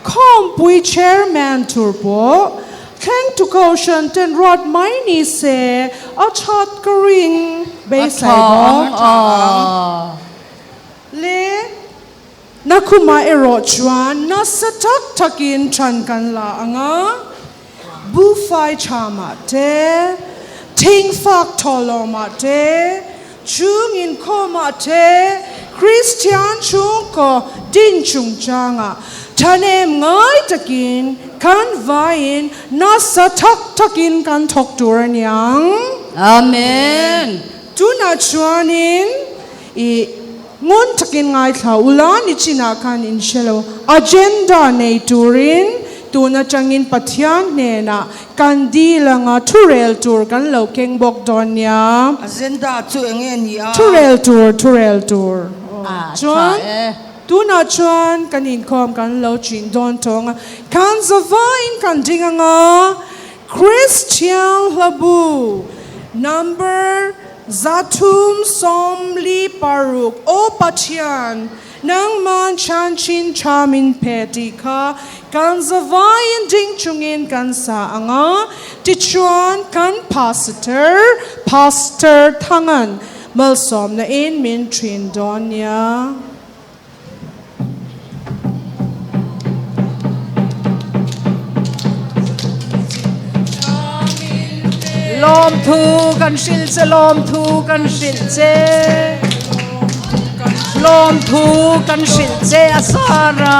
Khawmpui Chairman tur pawh thleng tu Kohhran ten ruat mai ni se a that ka ring beisai bawk. Le Nakhuma erawh chuan nasa tak takin than kan la ang a, buhfai thamah te, thingfak thawhlawmah te, Chung inkhawmah te Kristian chhungkaw din chungchangah thahnem ngai takin kan vaiin nasa thak thakin kan thawk tur a niang. Amen. Tunah chuanin i ngun takin ngaithla ula nichinah khan in hre lo. Agenda nei turin tun atangin Pathian hnenah Kan dil anga thurel tur kan lo keng bawk dawn nia. Agenda chu eng nge ni a? Thurel tur, thurel tur. Chuan tunah chuan kan inkhawm kan lo chin dawn tawng a, kan zavaiin kan ding anga Kristian hlabu number 346 Aw Pathian, Nangman chan chin tha min pe tih kha kan zavaiin ding chungin kan sa ang a, tichuan kan Pastor, Pastor Thangan malsawmna in min thin dawn nia. Lawmthu kan hrilh che, lawmthu kan hrilh che. Lawmthu kan hrilh che a Sara.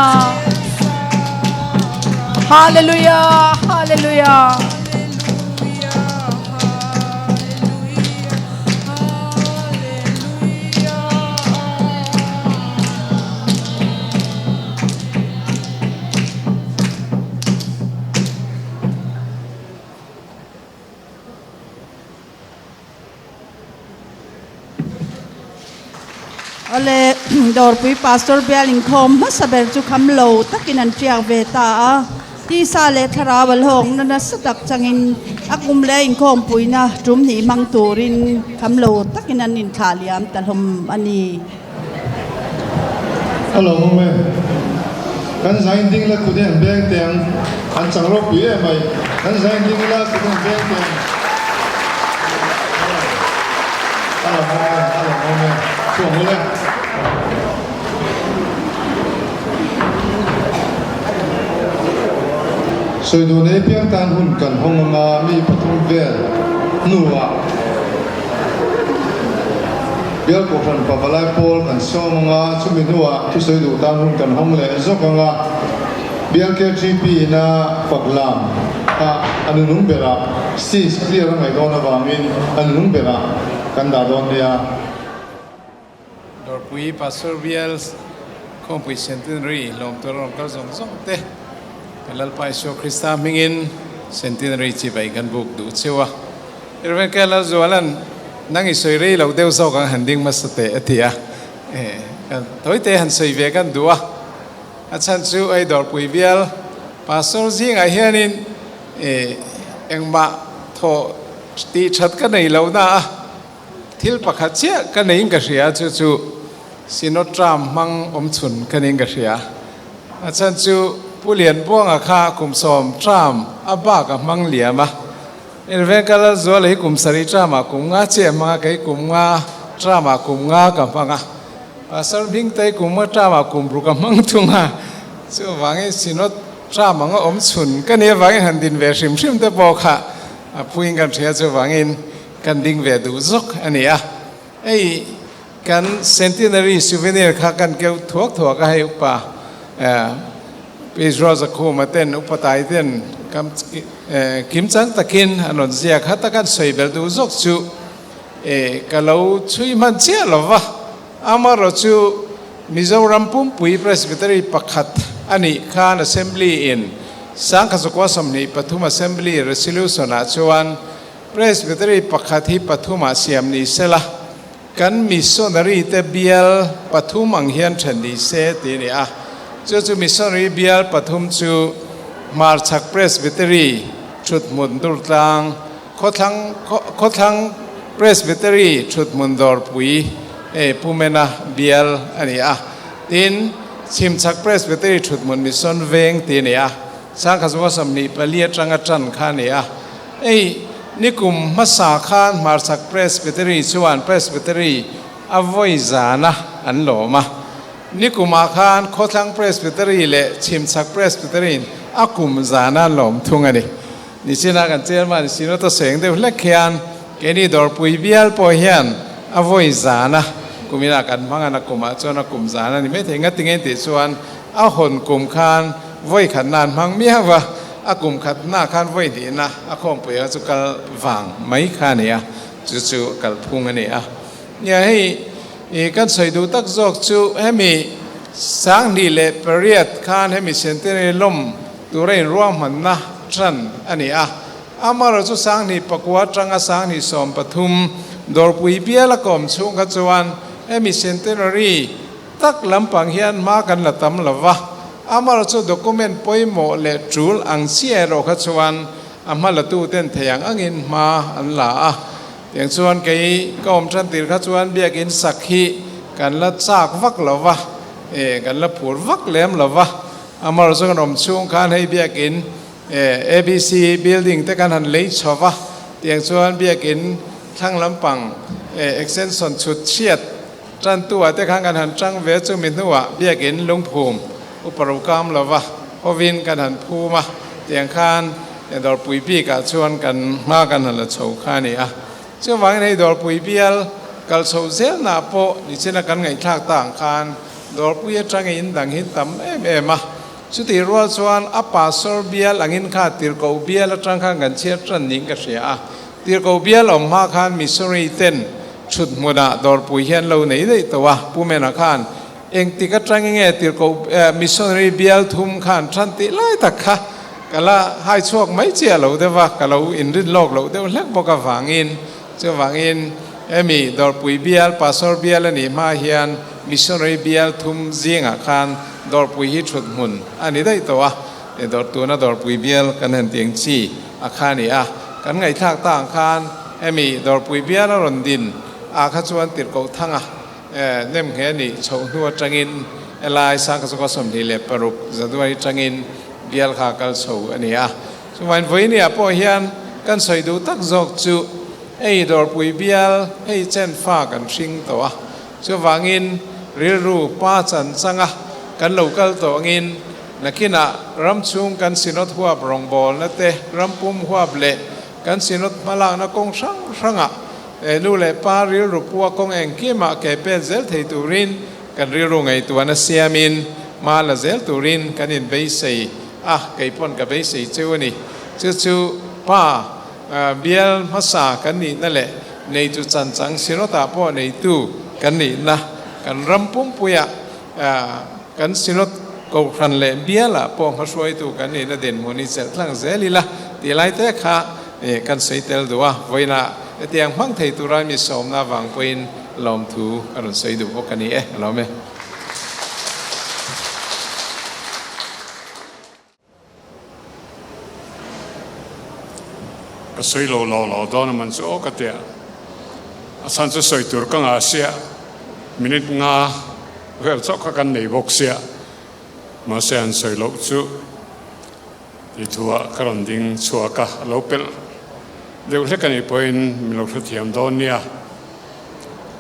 Hallelujah, Hallelujah. Awle, Dawrpui Pastor bial inkhawm hmasa ber chu kham lo takin an tiak ve ta a. Tisa leh thlarau a hlawkna nasa tak changin a kum leh inkhawmpuina tum hnih hmang turin kham lo takin an inthlah liam ta hlawm a ni. Hello awm e. Kan zain ding la kut hi an beng teh ang. An chang ropui em mai. Kan zain ding la kut hi an beng teh ang. Hello awm e, hello awm e. Chhuang ule. Sawi duh nei piang tan hun kan hawng anga mi pathum vel hnuah Bial Kohhran Pavalai Pawl kan sawm anga chumi hnuah thusawi duh tan hun kan hawng leh zawk anga Bial KGP ina fak lam kha a nunung berah stage clear a ngaih dawn avangin a nunung berah kan dah dawn nia. Dawrpui Pastor Bial Khawmpui Centenary lawmtu rawng kal zawng zawng te kan Lalpa Isua Krista hmingin Centenary chibai kan buk duh cheu a. Rev. K. Lalzuala'n nang i sawi rei lo deuh zawk ang han ding hmasa teh a ti a. Kan tawite han sawi ve kan duh a. A chhan chu hei Dawrpui Bial Pastor zingah hianin engmah thawh tih that ka nei lo na a. Thil pakhat chiah ka neiin ka hria, chu chu Synod term hmang awm chhun ka niin ka hria. A chhan chu Pu Lianbuanga kha kum sawm term a bak a hmang liam a. Inven ka Lalzuala hi kum sarih term ah kum nga chiah a hmang a, kei kum nga term ah kum nga ka hmang a. Pastor Hmingtei kum nga term ah kum ruk a hmang thung a. Chuvangin Synod term anga awm chhun ka nih avangin han din ve hrim hrim te pawh kha a phuin kan hria chuvangin Kan ding ve duh zawk a ni a. Hei kan Centenary souvenir kha kan keuh thuak thuak a, hei upa Israel Zakhuma ten upa tai ten kam kim chang takin an rawn ziak kha ta kan sawi belh duh zawk chu ka lo chhui hman chiah lo va. Amaherawh chu Mizoram pumpui Presbytery pakhat a nih khan Assembly in Sangkha 23 Assembly Resolution ah chuan Presbytery pakhat hi pathumah siam ni sela, kan missionary te bial pathum ang hian then ni se tih a ni a. Chu chu missionary bial pathum chu Hmarchhak Presbytery, Thuthmun Durtlang, Khawthlang Khawthlang Presbytery, Thuthmun Dawrpui, e Pumena bial a ni a. Tin, Chhimchhak Presbytery, Thuthmun Mission Veng tih a ni a. Sangkhat zunga 24 atanga tan kha a ni a. Hei, nikum hmasa khan Hmarchhak Presbytery chuan Presbytery a vawi zana an lawm a. Nikumah khan Khawthlang Presbytery leh Chhimchhak Presbytery-in a kum zana an lawm thung a ni. Nichina kan chairman Synod a seng deuh hlek hian keini dawrpui bial pawh hian a vawi zana kuminah kan hmang a, nakumah chuan a kum zana a ni maithei. Ngatinge tih chuan a hawn kum khan vawi khatna an hmang miau a. A kum khatna khan vawi hnihna a khawmpui a chu kal vang mai kha a ni a, chu chu kal phung a ni a. Nia hei i kan sawi duh tak zawk chu hemi 2008 khan hemi Centenary lawm tura inruahmanna tan a ni a. Amaherawhchu chu 2009 atanga 2013 Dawrpui bial a kawm chhung kha chuan hemi Centenary Tak lampang hian hma kan la tam lo va, amaherawh chu document pawimawh leh tul ang chiah erawh kha chuan a hma la tu ten thei ang angin hma an la a. Tiang chuan kei ka awm tan tir kha chuan biakin sak hi kan la chak vak lo va, e kan la phur vak lem lo va, amaherawh chu kan awm chhung khan hei biakin e ABC building te kan han lei chho va, tiang chuan biakin thlang lampang e extension chhut chhiat Tantu ah te khan kan han tang ve chu mi hnuah biakin lungphum upa ro kam lova hovin kan han phum a, tiang khan dawrpui bik ah chuan kan hma kan han la chho kha a ni a. Chuvangin hei dawrpui bial kal chho zelna pawh nichina kan ngaihthlak ta ang khan dawrpui atangin in dang hi tam em em a, chutih rual chuan a pastor bial angin kha tirhkoh bial atang khan kan chhiar tan niin ka hria a, tirhkoh bial awm hma khan missionary ten Chhut hmunah dawrpui hian lo nei daih tawh a, Pu Mena khan engtik atang nge tirhkoh missionary bial thum khan than tih lai tak kha ka la hai chhuak mai chiah lo deuh a, ka lo inrin lawk loh deuh hlek bawk avangin chuvangin hemi dawrpui bial pastor bial a nih hma hian Missionary bial thum zingah khan Dawrpui hi thut hmun a ni daih tawh a, dawr tuna Dawrpui bial kan han tih ang chi a kha a ni a. Kan ngaihthlak ta ang khan hemi Dawrpui bial a rawn din ah kha chuan Tirhkoh Thanga nem nghe nih chhoh hnu atangin helai Sangkachawka 26 January atangin bial kha a kal chho a ni a. Chuvain vawinia pawh hian kan sawi duh tak zawk chu hei Dawrpui bial hei chen fa kan hring tawh a, chuvangin rilru pa chan changa kan lo kal tawh angin nakinah ram chhung kan Synod huap rawngbawlna te, ram pum huap leh kan Synod hmalakna kawng hrang hrangah nu leh pa rilru pua kawng engkimah ke pen zel thei turin kan rilru ngaihtuahna siamin hma la zel turin kan inbeisei a, kei pawn ka beisei cheu a ni. Chu chu pa bial hmasa kan nihna leh neitu chanchang Synod-ah pawh neitu kan nihna, kan ram pumpuiah kan Synod kohhran leh bialah pawh hmahruaitu kan nihna dinhmun hi chelh tlang zel ila tih lai te kha kan sawi tel duh a. Vawiinah hetiang hmang thei tura mi sawmna avang pawhin lawmthu ka rawn sawi duh bawk a ni e. Ka lawm e. Ka sawi lo lo lo dawn a man chu aw ka tia. A chhan chu sawi tur ka ngah sia, minute nga vel chauh kha kan nei bawk sia. Mahse han sawi loh chu tih thuah ka rawn ding chhuak a, a lo pelh deuh hlek a nih pawhin min lo hrethiam dawn nia.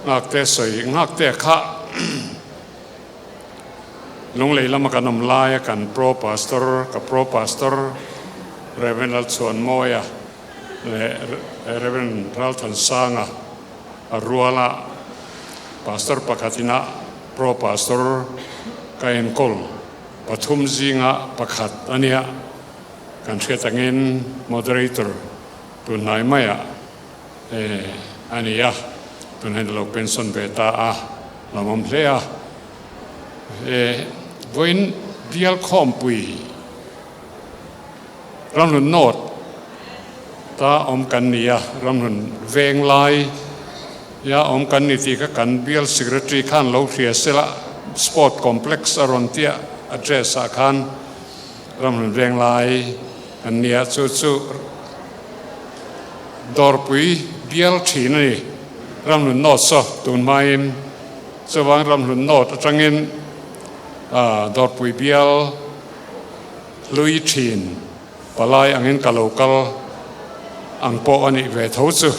Nghakte sawi nghakte kha. Lunglei lama kan awm laia kan Pro Pastor, ka Pro Pastor Rev. Lalchhuanmawia leh Rev. Ralthansanga a ruala Pastor pakhat ina Pro Pastor ka enkawl pathum zinga pakhat a nia. Kan hriat angin Moderator tunhnai maiah a ni a, tunah hian a lo pension ve ta a, lawmawm hle a. Vawiin bial khawmpui Ramhlun North ta awm kan ni a, Ramhlun Venglai ia awm kan ni tih kha kan bial secretary khan lo hria sela, Sport Complex a rawn tia address ah khan Ramhlun Venglai kan ni a, chu chu Dawrpui bial thin a ni. Ramhlun North saw tun hmain chuvang Ramhlun North atangin Dawrpui bial hlui thin palai angin ka lo kal ang pawh a nih ve tho chu.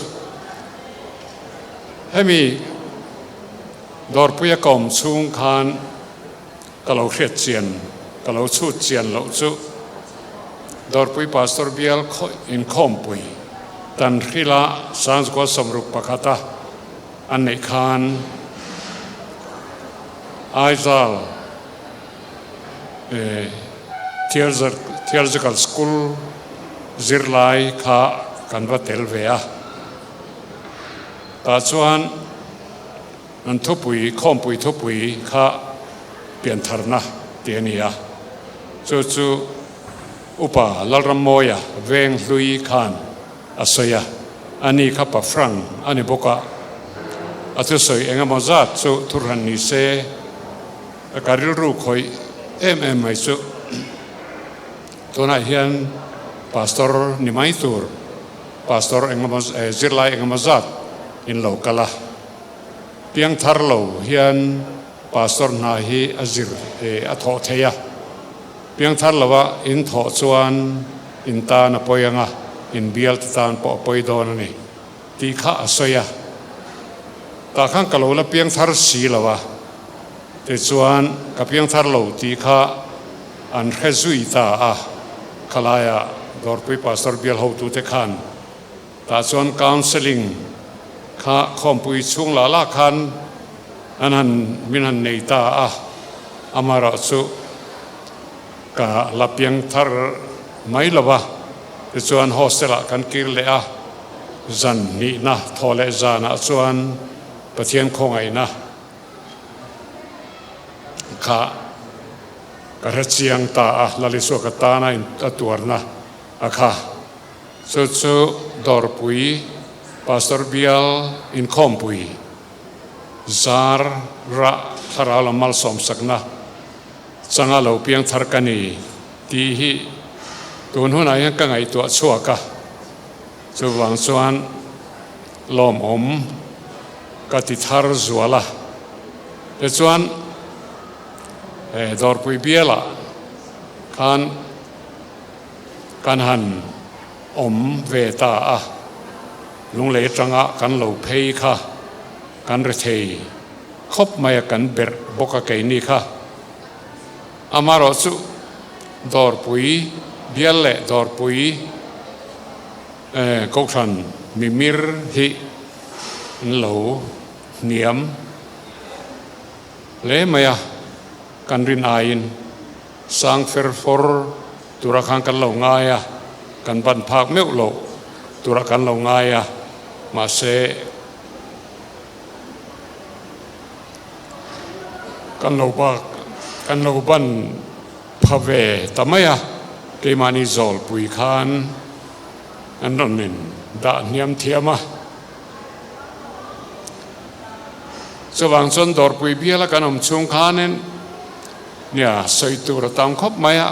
Hemi Dawrpuia ka awm chhung khan Ka lo hriat chian, ka lo chhut chian loh chu Dawrpui Pastor bial inkhawmpui Tanhrila Sangzukua 61 a an neih khan Aizawl Theological School zirlai kha kan va tel ve a, tah chuan An thupui, khawmpui thupui kha piantharna tih a ni a, chu chu Upa Lalrammawia veng hlui khan a sawi a, a ni kha pa Frank a ni bawk a, a thusawi eng emaw zat chu thurhan ni se ka rilru khawih em em mai chu tunah hian Pastor ni mai tur Pastor eng emaw zirlai eng emaw zat in lo kal a. Piangthar lo hian Pastor hna hi a zir a thawh thei a, piangthar lova in thawh chuan in tan a pawi ang a, in bial te tan pawh a pawi dawn a ni tih kha a sawi a. Tah khan ka lo la piangthar si lo a, tichuan ka piangthar lo tih kha an hre zui ta a, khalaia Dawrpui Pastor bial hotute khan Tah chuan counselling kha khawmpui chhung lah lah khan an han min han nei ta a, amaherawh chu ka la piang thar mai lo va, tichuan hostel ah kan kir leh a, zan hnihna thaw leh zanah chuan Pathian khawngaihna kha ka hre chiang ta a, Lalisua ka tana a tuarna a kha. Chu chu Dawrpui Pastor Bial inkhawmpui zar rah Thlarau lam malsawmsakna changa lo piang thar ka ni tih hi tun hunah hian ka ngaihtuah chhuak a, chuvang chuan lawmawm ka ti thar zual a. Tichuan Dawrpui bialah khan kan han awm ve ta a, lunglei atanga kan lo phei kha kan ri thei khawp mai a, kan berh bawk a keini kha. Amaherawh chu Dawrpui bial leh Dawrpui Kohhran mimir hi an lo hniam hle mai a, kan rin aiin sang fer fawr tura khan kan lo ngai a, kan ban phak meuh loh tura kan lo ngai a, mahse kan lo bak kan lo ban pha ve ta mai a, keimahni zawlpui khan an rawn in dah hniam thiam a. Chuvang chuan dawrpui biala kan awm chhung khanin nia sawi tur a tam khawp mai a,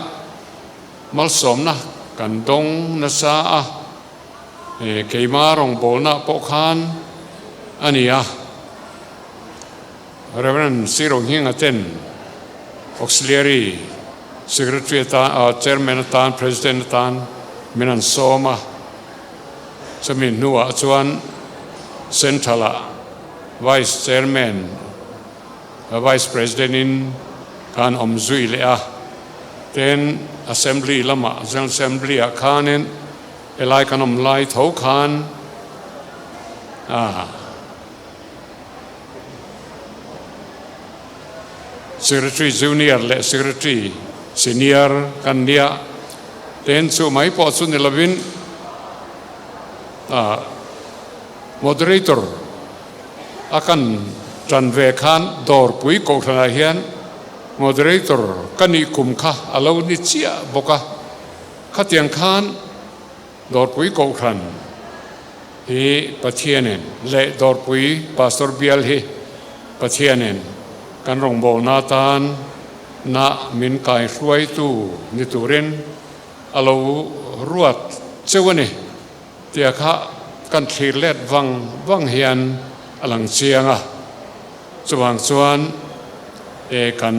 malsawmna kan dawng nasa a, keima rawngbawlna pawh khan a ni a. Rev. Sir Onghinga ten Auxiliary Secretary atan, Chairman atan, President atan min an sawm a. Chumi hnuah chuan Central-ah Vice Chairman, Vice President-in khan awm zui leh a. Tin, Assembly lamah, General Assembly-ah khanin helai kan awm lai tho khan Secretary Junior leh Secretary Senior kan nia. Ten chu mai pawh chu ni lovin Moderator a kan tan ve khan Dawrpui Kohhranah hian Moderator ka nih kum kha a lo ni chiah bawk a. Khatiang khan Dawrpui Kohhran hi Pathianin leh Dawrpui Pastor Bial hi Pathianin kan rawngbawlna atan na min kaihruaitu ni turin a lo ruat cheu a ni tia kha kan thlir let vang vang hian a lang chiang a. Chuvang chuan e kan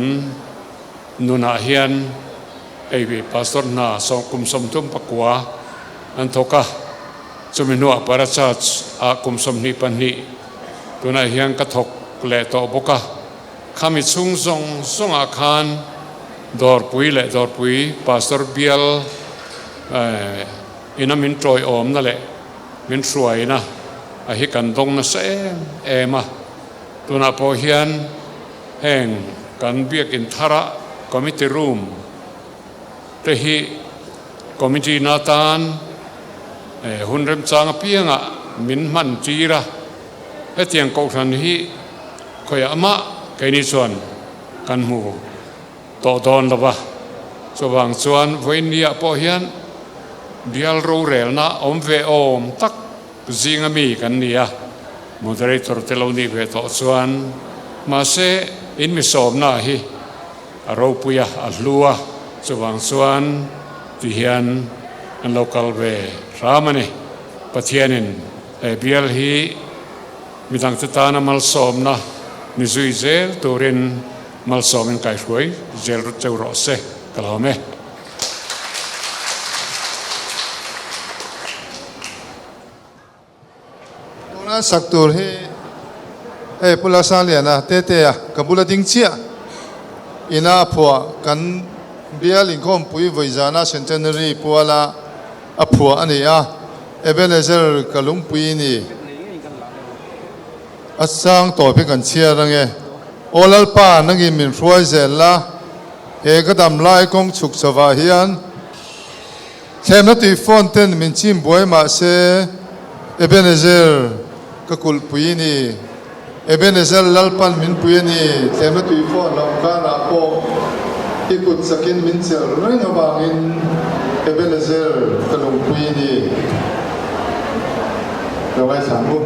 nunah hian hei Pastor hna kum 34 an thawk a, chumi hnuah Para Church ah kum 22 tunah hian ka thawk leh tawh bawk a. Khami chhung zawng zawngah khan Dawrpui leh Dawrpui Pastor bial ina min tawiawmna leh min hruaina a hi kan dawng nasa em em a. Tunah pawh hian heng kan biakin thara committee room te hi committee na tan hun remchang apiangah min hman tir a, hetiang kohhran hi khawiah mah keini chuan kan hmu tawh dawn lo va. Chuvang chuan vawiinniah pawh hian bial rorelna awm ve awm tak Zinga mi kan ni a, moderator te lo nih ve tawh chuan mahse in mi sawmna hi a ropui a, a hlu a, chuvang chuan ti hian an lo kal ve hram a ni. Pathianin he bial hi midangte tana malsawmna ni zui zel turin malsawmin kaihruai zel cheu rawh se ka lawm e. Tuna sak tur hi hei Pu Lalsangliana Tetea ka bula ding chiah ina a phuah kan bial inkhawmpui vawi zana Centenary puala a phuah a ni a, Ebenezer ka lungpui ni a chang tawp hi kan chhiar ange. Aw Lalpa nangin min hruai zel la, he ka dam lai kawng chhuk chhovah hian Thlemna tui phone ten min chim buai mah se Ebenezer ka kulh pui a ni. Ebenezer Lalpan min pui a ni. Thlemna tui phone loh karah pawh i kut chakin min chelh reng avangin Ebenezer ka lungpui a ni. Lo ngaithla ang u.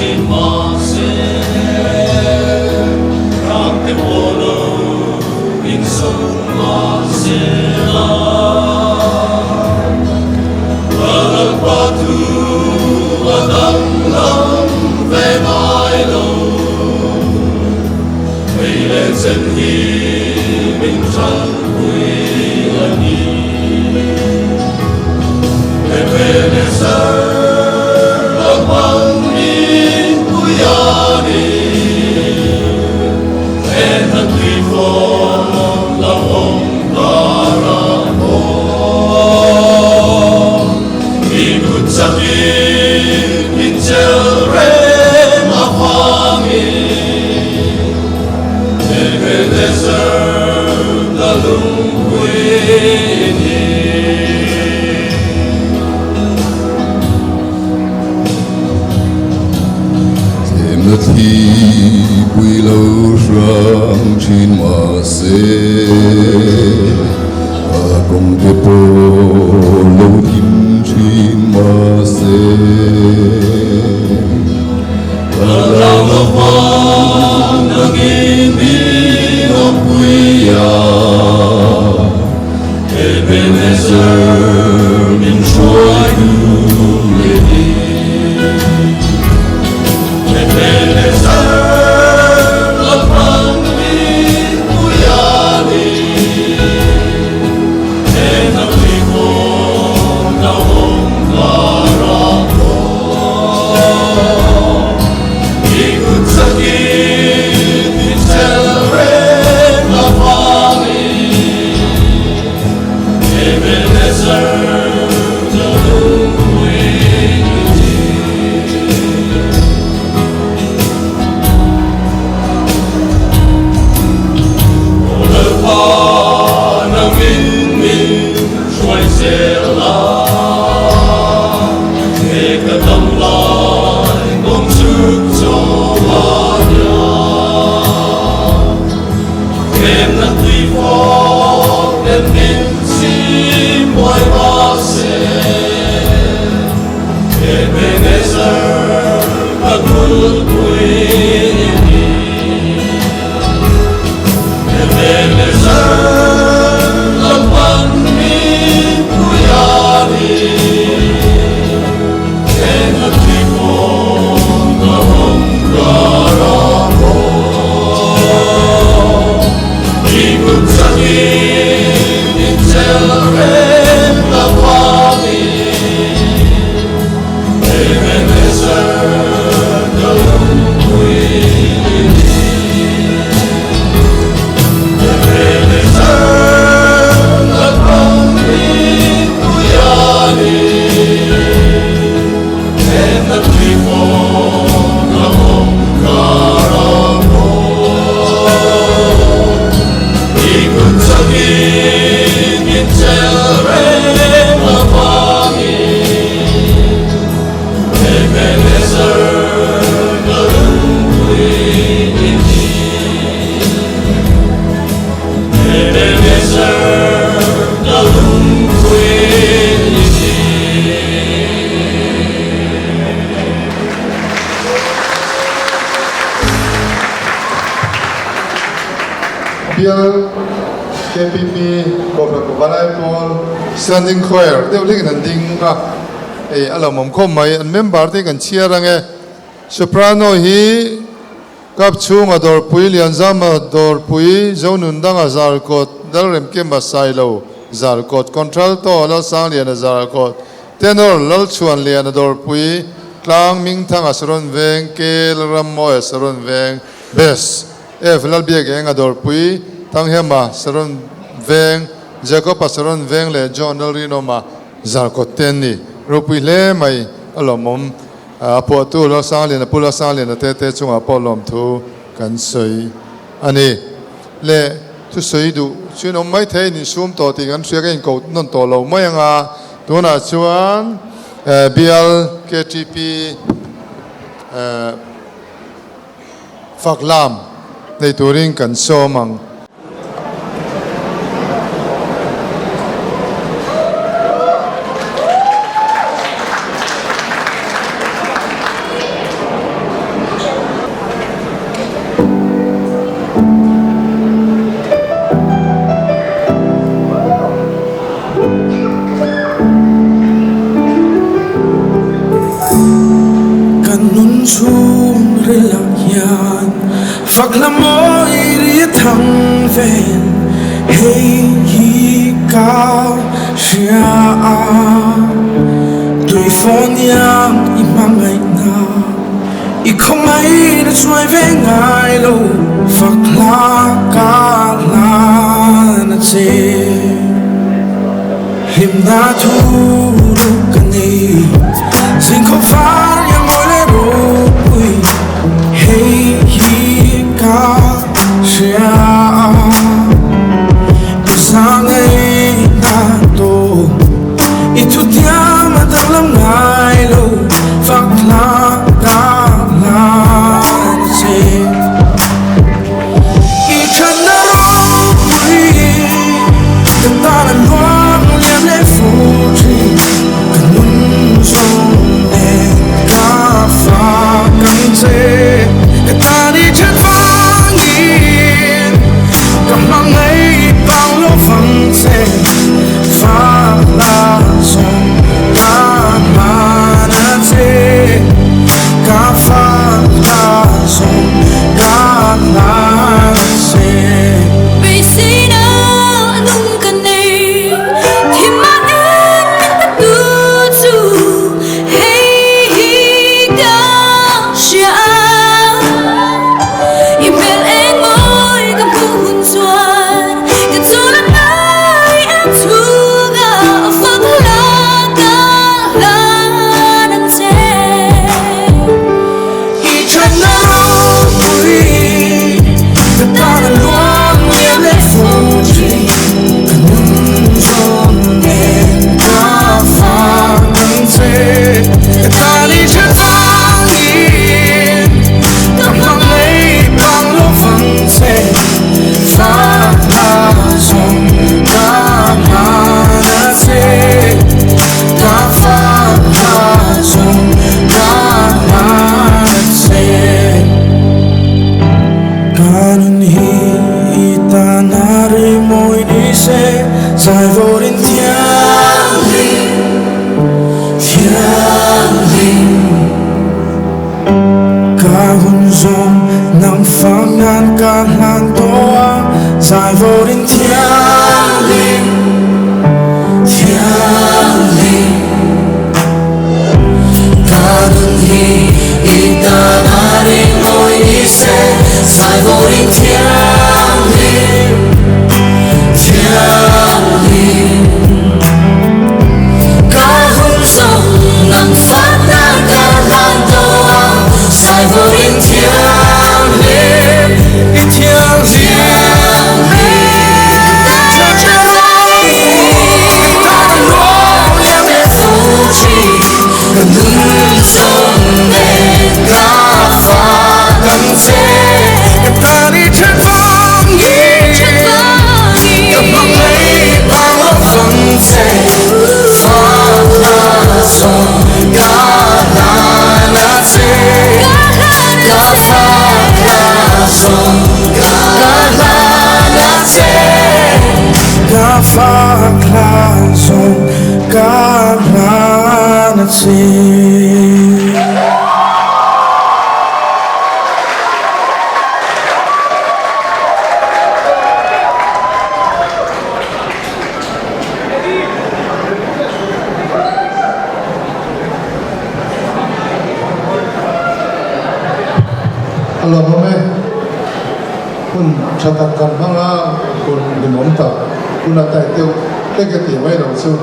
thin mahse Ram te pawh lo insawm mahse la Ka Lalpa thu a danglam ve ngai lo Hei leh chen hi min tanpui a ni. Ebenezer Lalpan min pui a ni. Hena tui fawm la awm karah pawh mi kut chakin min chelh reng avangin Ebenezer ka lungpui i ni. Thlemna thli pui lo hrang thin mahse ka kawng te pawh lo thim thin mahse Ka hlau lo vang nangin min awmpui a Ebenezer min hruai duh leh ni. Ebenezer Lalpan min pui a ni. Hena tuikhawm lo awm karah pawh i kut chakin min chelh reng avangin Ebenezer ka lungpui i ni. Aw Lalpa nangin min hruai zel a, he ka dam lai kawng chhuk chaw a hian. Thlemna tui fawk ten min chim buai mahse, Ebenezer ka kulpui i ni. Ebenezer Lalpan min pui a ni. Heng a tui pawn ka awm karah pawh i kut chakin min chelh reng avangin Ebenezer ka lungpui i ni. Ebenezer Lalpan min pui a ni. Heng a tui pawn ka awm karah pawh i kut chakin min chelh reng avangin Ebenezer ka lungpui i ni. Ebenezer ka lungpui i ni. Bial KPP Kohhran Uvalai Pawl Standing Choir deuh hlekin an ding a, hei a lawmawm khawp mai. An member te kan chhiar ang e. Soprano hi Kap chhunga Dawrpui, Lianzama Dawrpui, Zonundanga Zarkawt, Lalremkima Sailo Zarkawt, Contralto Lalsangliana Zarkawt, Tenor Lalchhuanliana Dawrpui, Tlang Mingthanga Saron Veng, K Lalrammawia Saron Veng, Bass F Lalbiakenga Dawrpui, Thanghema Saron Veng, Jacob-a Saron Veng leh John Lalrinawma Zarkawt te an ni. Ropui hle mai a lawmawm. A phuahtu Lalsangliana Pu Lalsangliana te te chungah pawh lawmthu kan sawi a ni. Le thusawi duh chu in awm mai thei, in insum tawh tih kan hria ka inkoh nawn tawh lo mai ang a. Tunah chuan bial KTP Faklam nei turin kan sawm ang. Ka nun chhungril ah hian fak hla mawi ri a thang vel hei hi ka hria a tuifawn iang i hmangaihna i khawngaih na chuai ve ngai lo fak hla ka hlan a che hlimna thu ruk ka nei zing khaw var iang mawi leh ropui hei hi ka hria a i zangaihna tawh i thu thiam a danglam ngai lo fak hla ka hlan a che i thatna ropui ka tan a luang liam leh fo thin ka nun zawng nen ka fak ang che ka tan i that vangin ka hmangaih bang lo vang che fak hla zawng ka hlan a che ka fak hla zawng ka hlan a che. Beiseina nung ka nei thim ah em min pe tu chu hei hi ka hria a i hmel eng mawi ka hmuh hun chuan ka chul a ngai em chhungah fak hla ka hlan ang che. I thatna ropui ka tan a luang liam leh fo thin ka nun zawng nen ka fak ang che ka tan i that vangin ka hmangaih bang lo vang che fak hla zawng ka hlan a che ka fak hla zawng ka hlan a che ka nun hi i tan a rimawi ni se zai vawrin thianghlim thianghlim ka hun zawng nang fak nan ka hlan tawh a zai vawrin thianghlim thianghlim Ka nun hi i tan a rimawi ni se zai vawrin thianghlim thianghlim Ka hun zawng nang fak nan ka hlan tawh a zai vawrin thianghlim i thianghlim Thatna ropui ka tan a luang liam leh fo thin Ka nun zawng nen ka fak ang che ka tan i that vangin ka hmangaih bang lo vang che Fak hla zawng ka hlan a che ka fak hla zawng ka hlan a che ka fak hla zawng ka hlan a che. A lawmawm e. Hun tha tak kan hmang a, hun hlimawm tak, hun a tai deuh hlek e tih mai lo chu.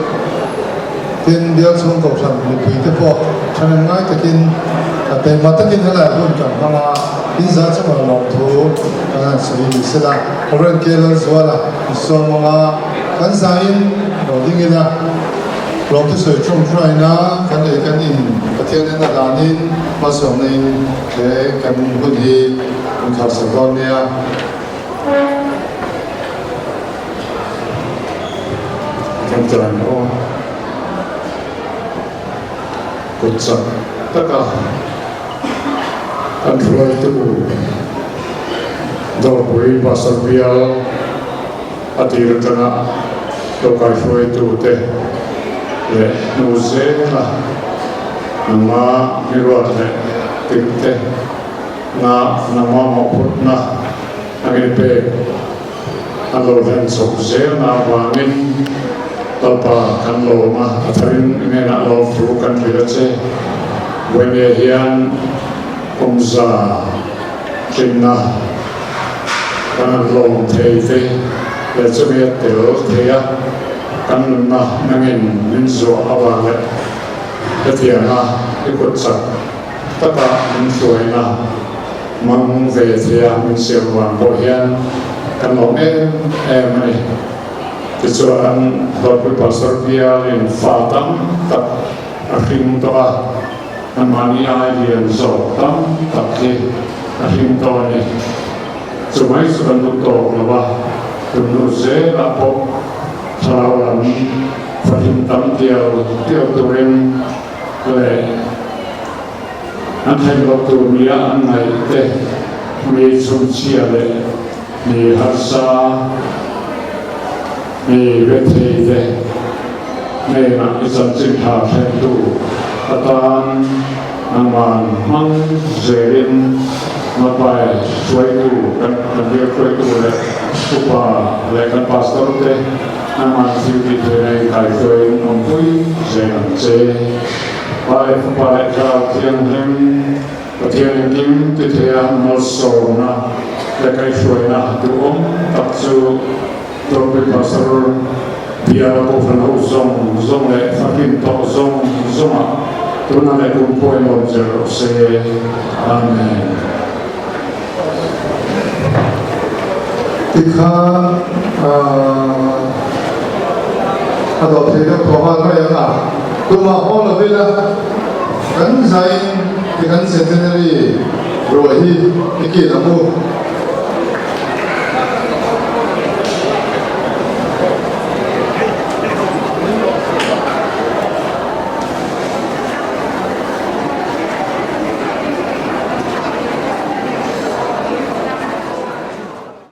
Tin, bial chhung kohhran mipui te pawh thahnem ngai takin a taima takin helai hun kan hmang a, in za chungah lawmthu kan han sawi ni sela. Rev. K. Lalzuala Sawm anga kan zain lo ding ila, lawmthu sawi tawngtaina kan ei kan in Pathian en a danin hmasawmna in he kan hun hi kan kharsak dawn nia. Tawngtai ang aw. Kut chak taka kan hruaitu Dawrpui Pastor Bial a tir atanga lo kaihruaitu te leh hnu zela nangma mi ruat leh. tik te na nangma mawhphurhna an inpek an lo hlen chawp zel na avangin Lalpa kan lawm a, a tharin i hnenah lawmthu kan hrilh a che. Vawinia hian kumza tlinna kan han lawm thei te leh chumi a tel thei a, kan nunna nangin min zuah avang leh hetianga i kut chak taka min hruaina mang ve theia min siam vang pawh hian kan lawm em em a ni. Tichuan, Dawrpui Pastor bialin fa tam tak a hring tawh a, anmahni ai lian zawk tam tak hi a hring tawh a ni. Chumai chu kan duh tawk lo a, tunhnu zelah pawh thlarau lam fahlim tam tial tial turin leh an theih loh tur nia an ngaih te mi chhunchhia leh mi harsa, mi rethei te hnenah i chanchin tha thlentu atan nangman hmang zelin Mapai hruaitu kan kan bial hruaitu leh upa leh kan pastor te nangman thil tih theihna in kaihruaiin awmpui zel ang che. Pa leh Fapa leh Thlarau Thianghlim Pathian engkim ti theia malsawmna leh kaihhruaina duhawm tak chu Dawrpui Pastor biala Kohhran ho zawng zawng leh fahrin tawh zawng zawngah tuna leh kum pawhin lawm zel rawh se. Amen. Tikhan a dawh thei deuh tawh nghal mai ang a, tumah haw lo ila kan zain ti kan centenary ruah hi i kil ang u.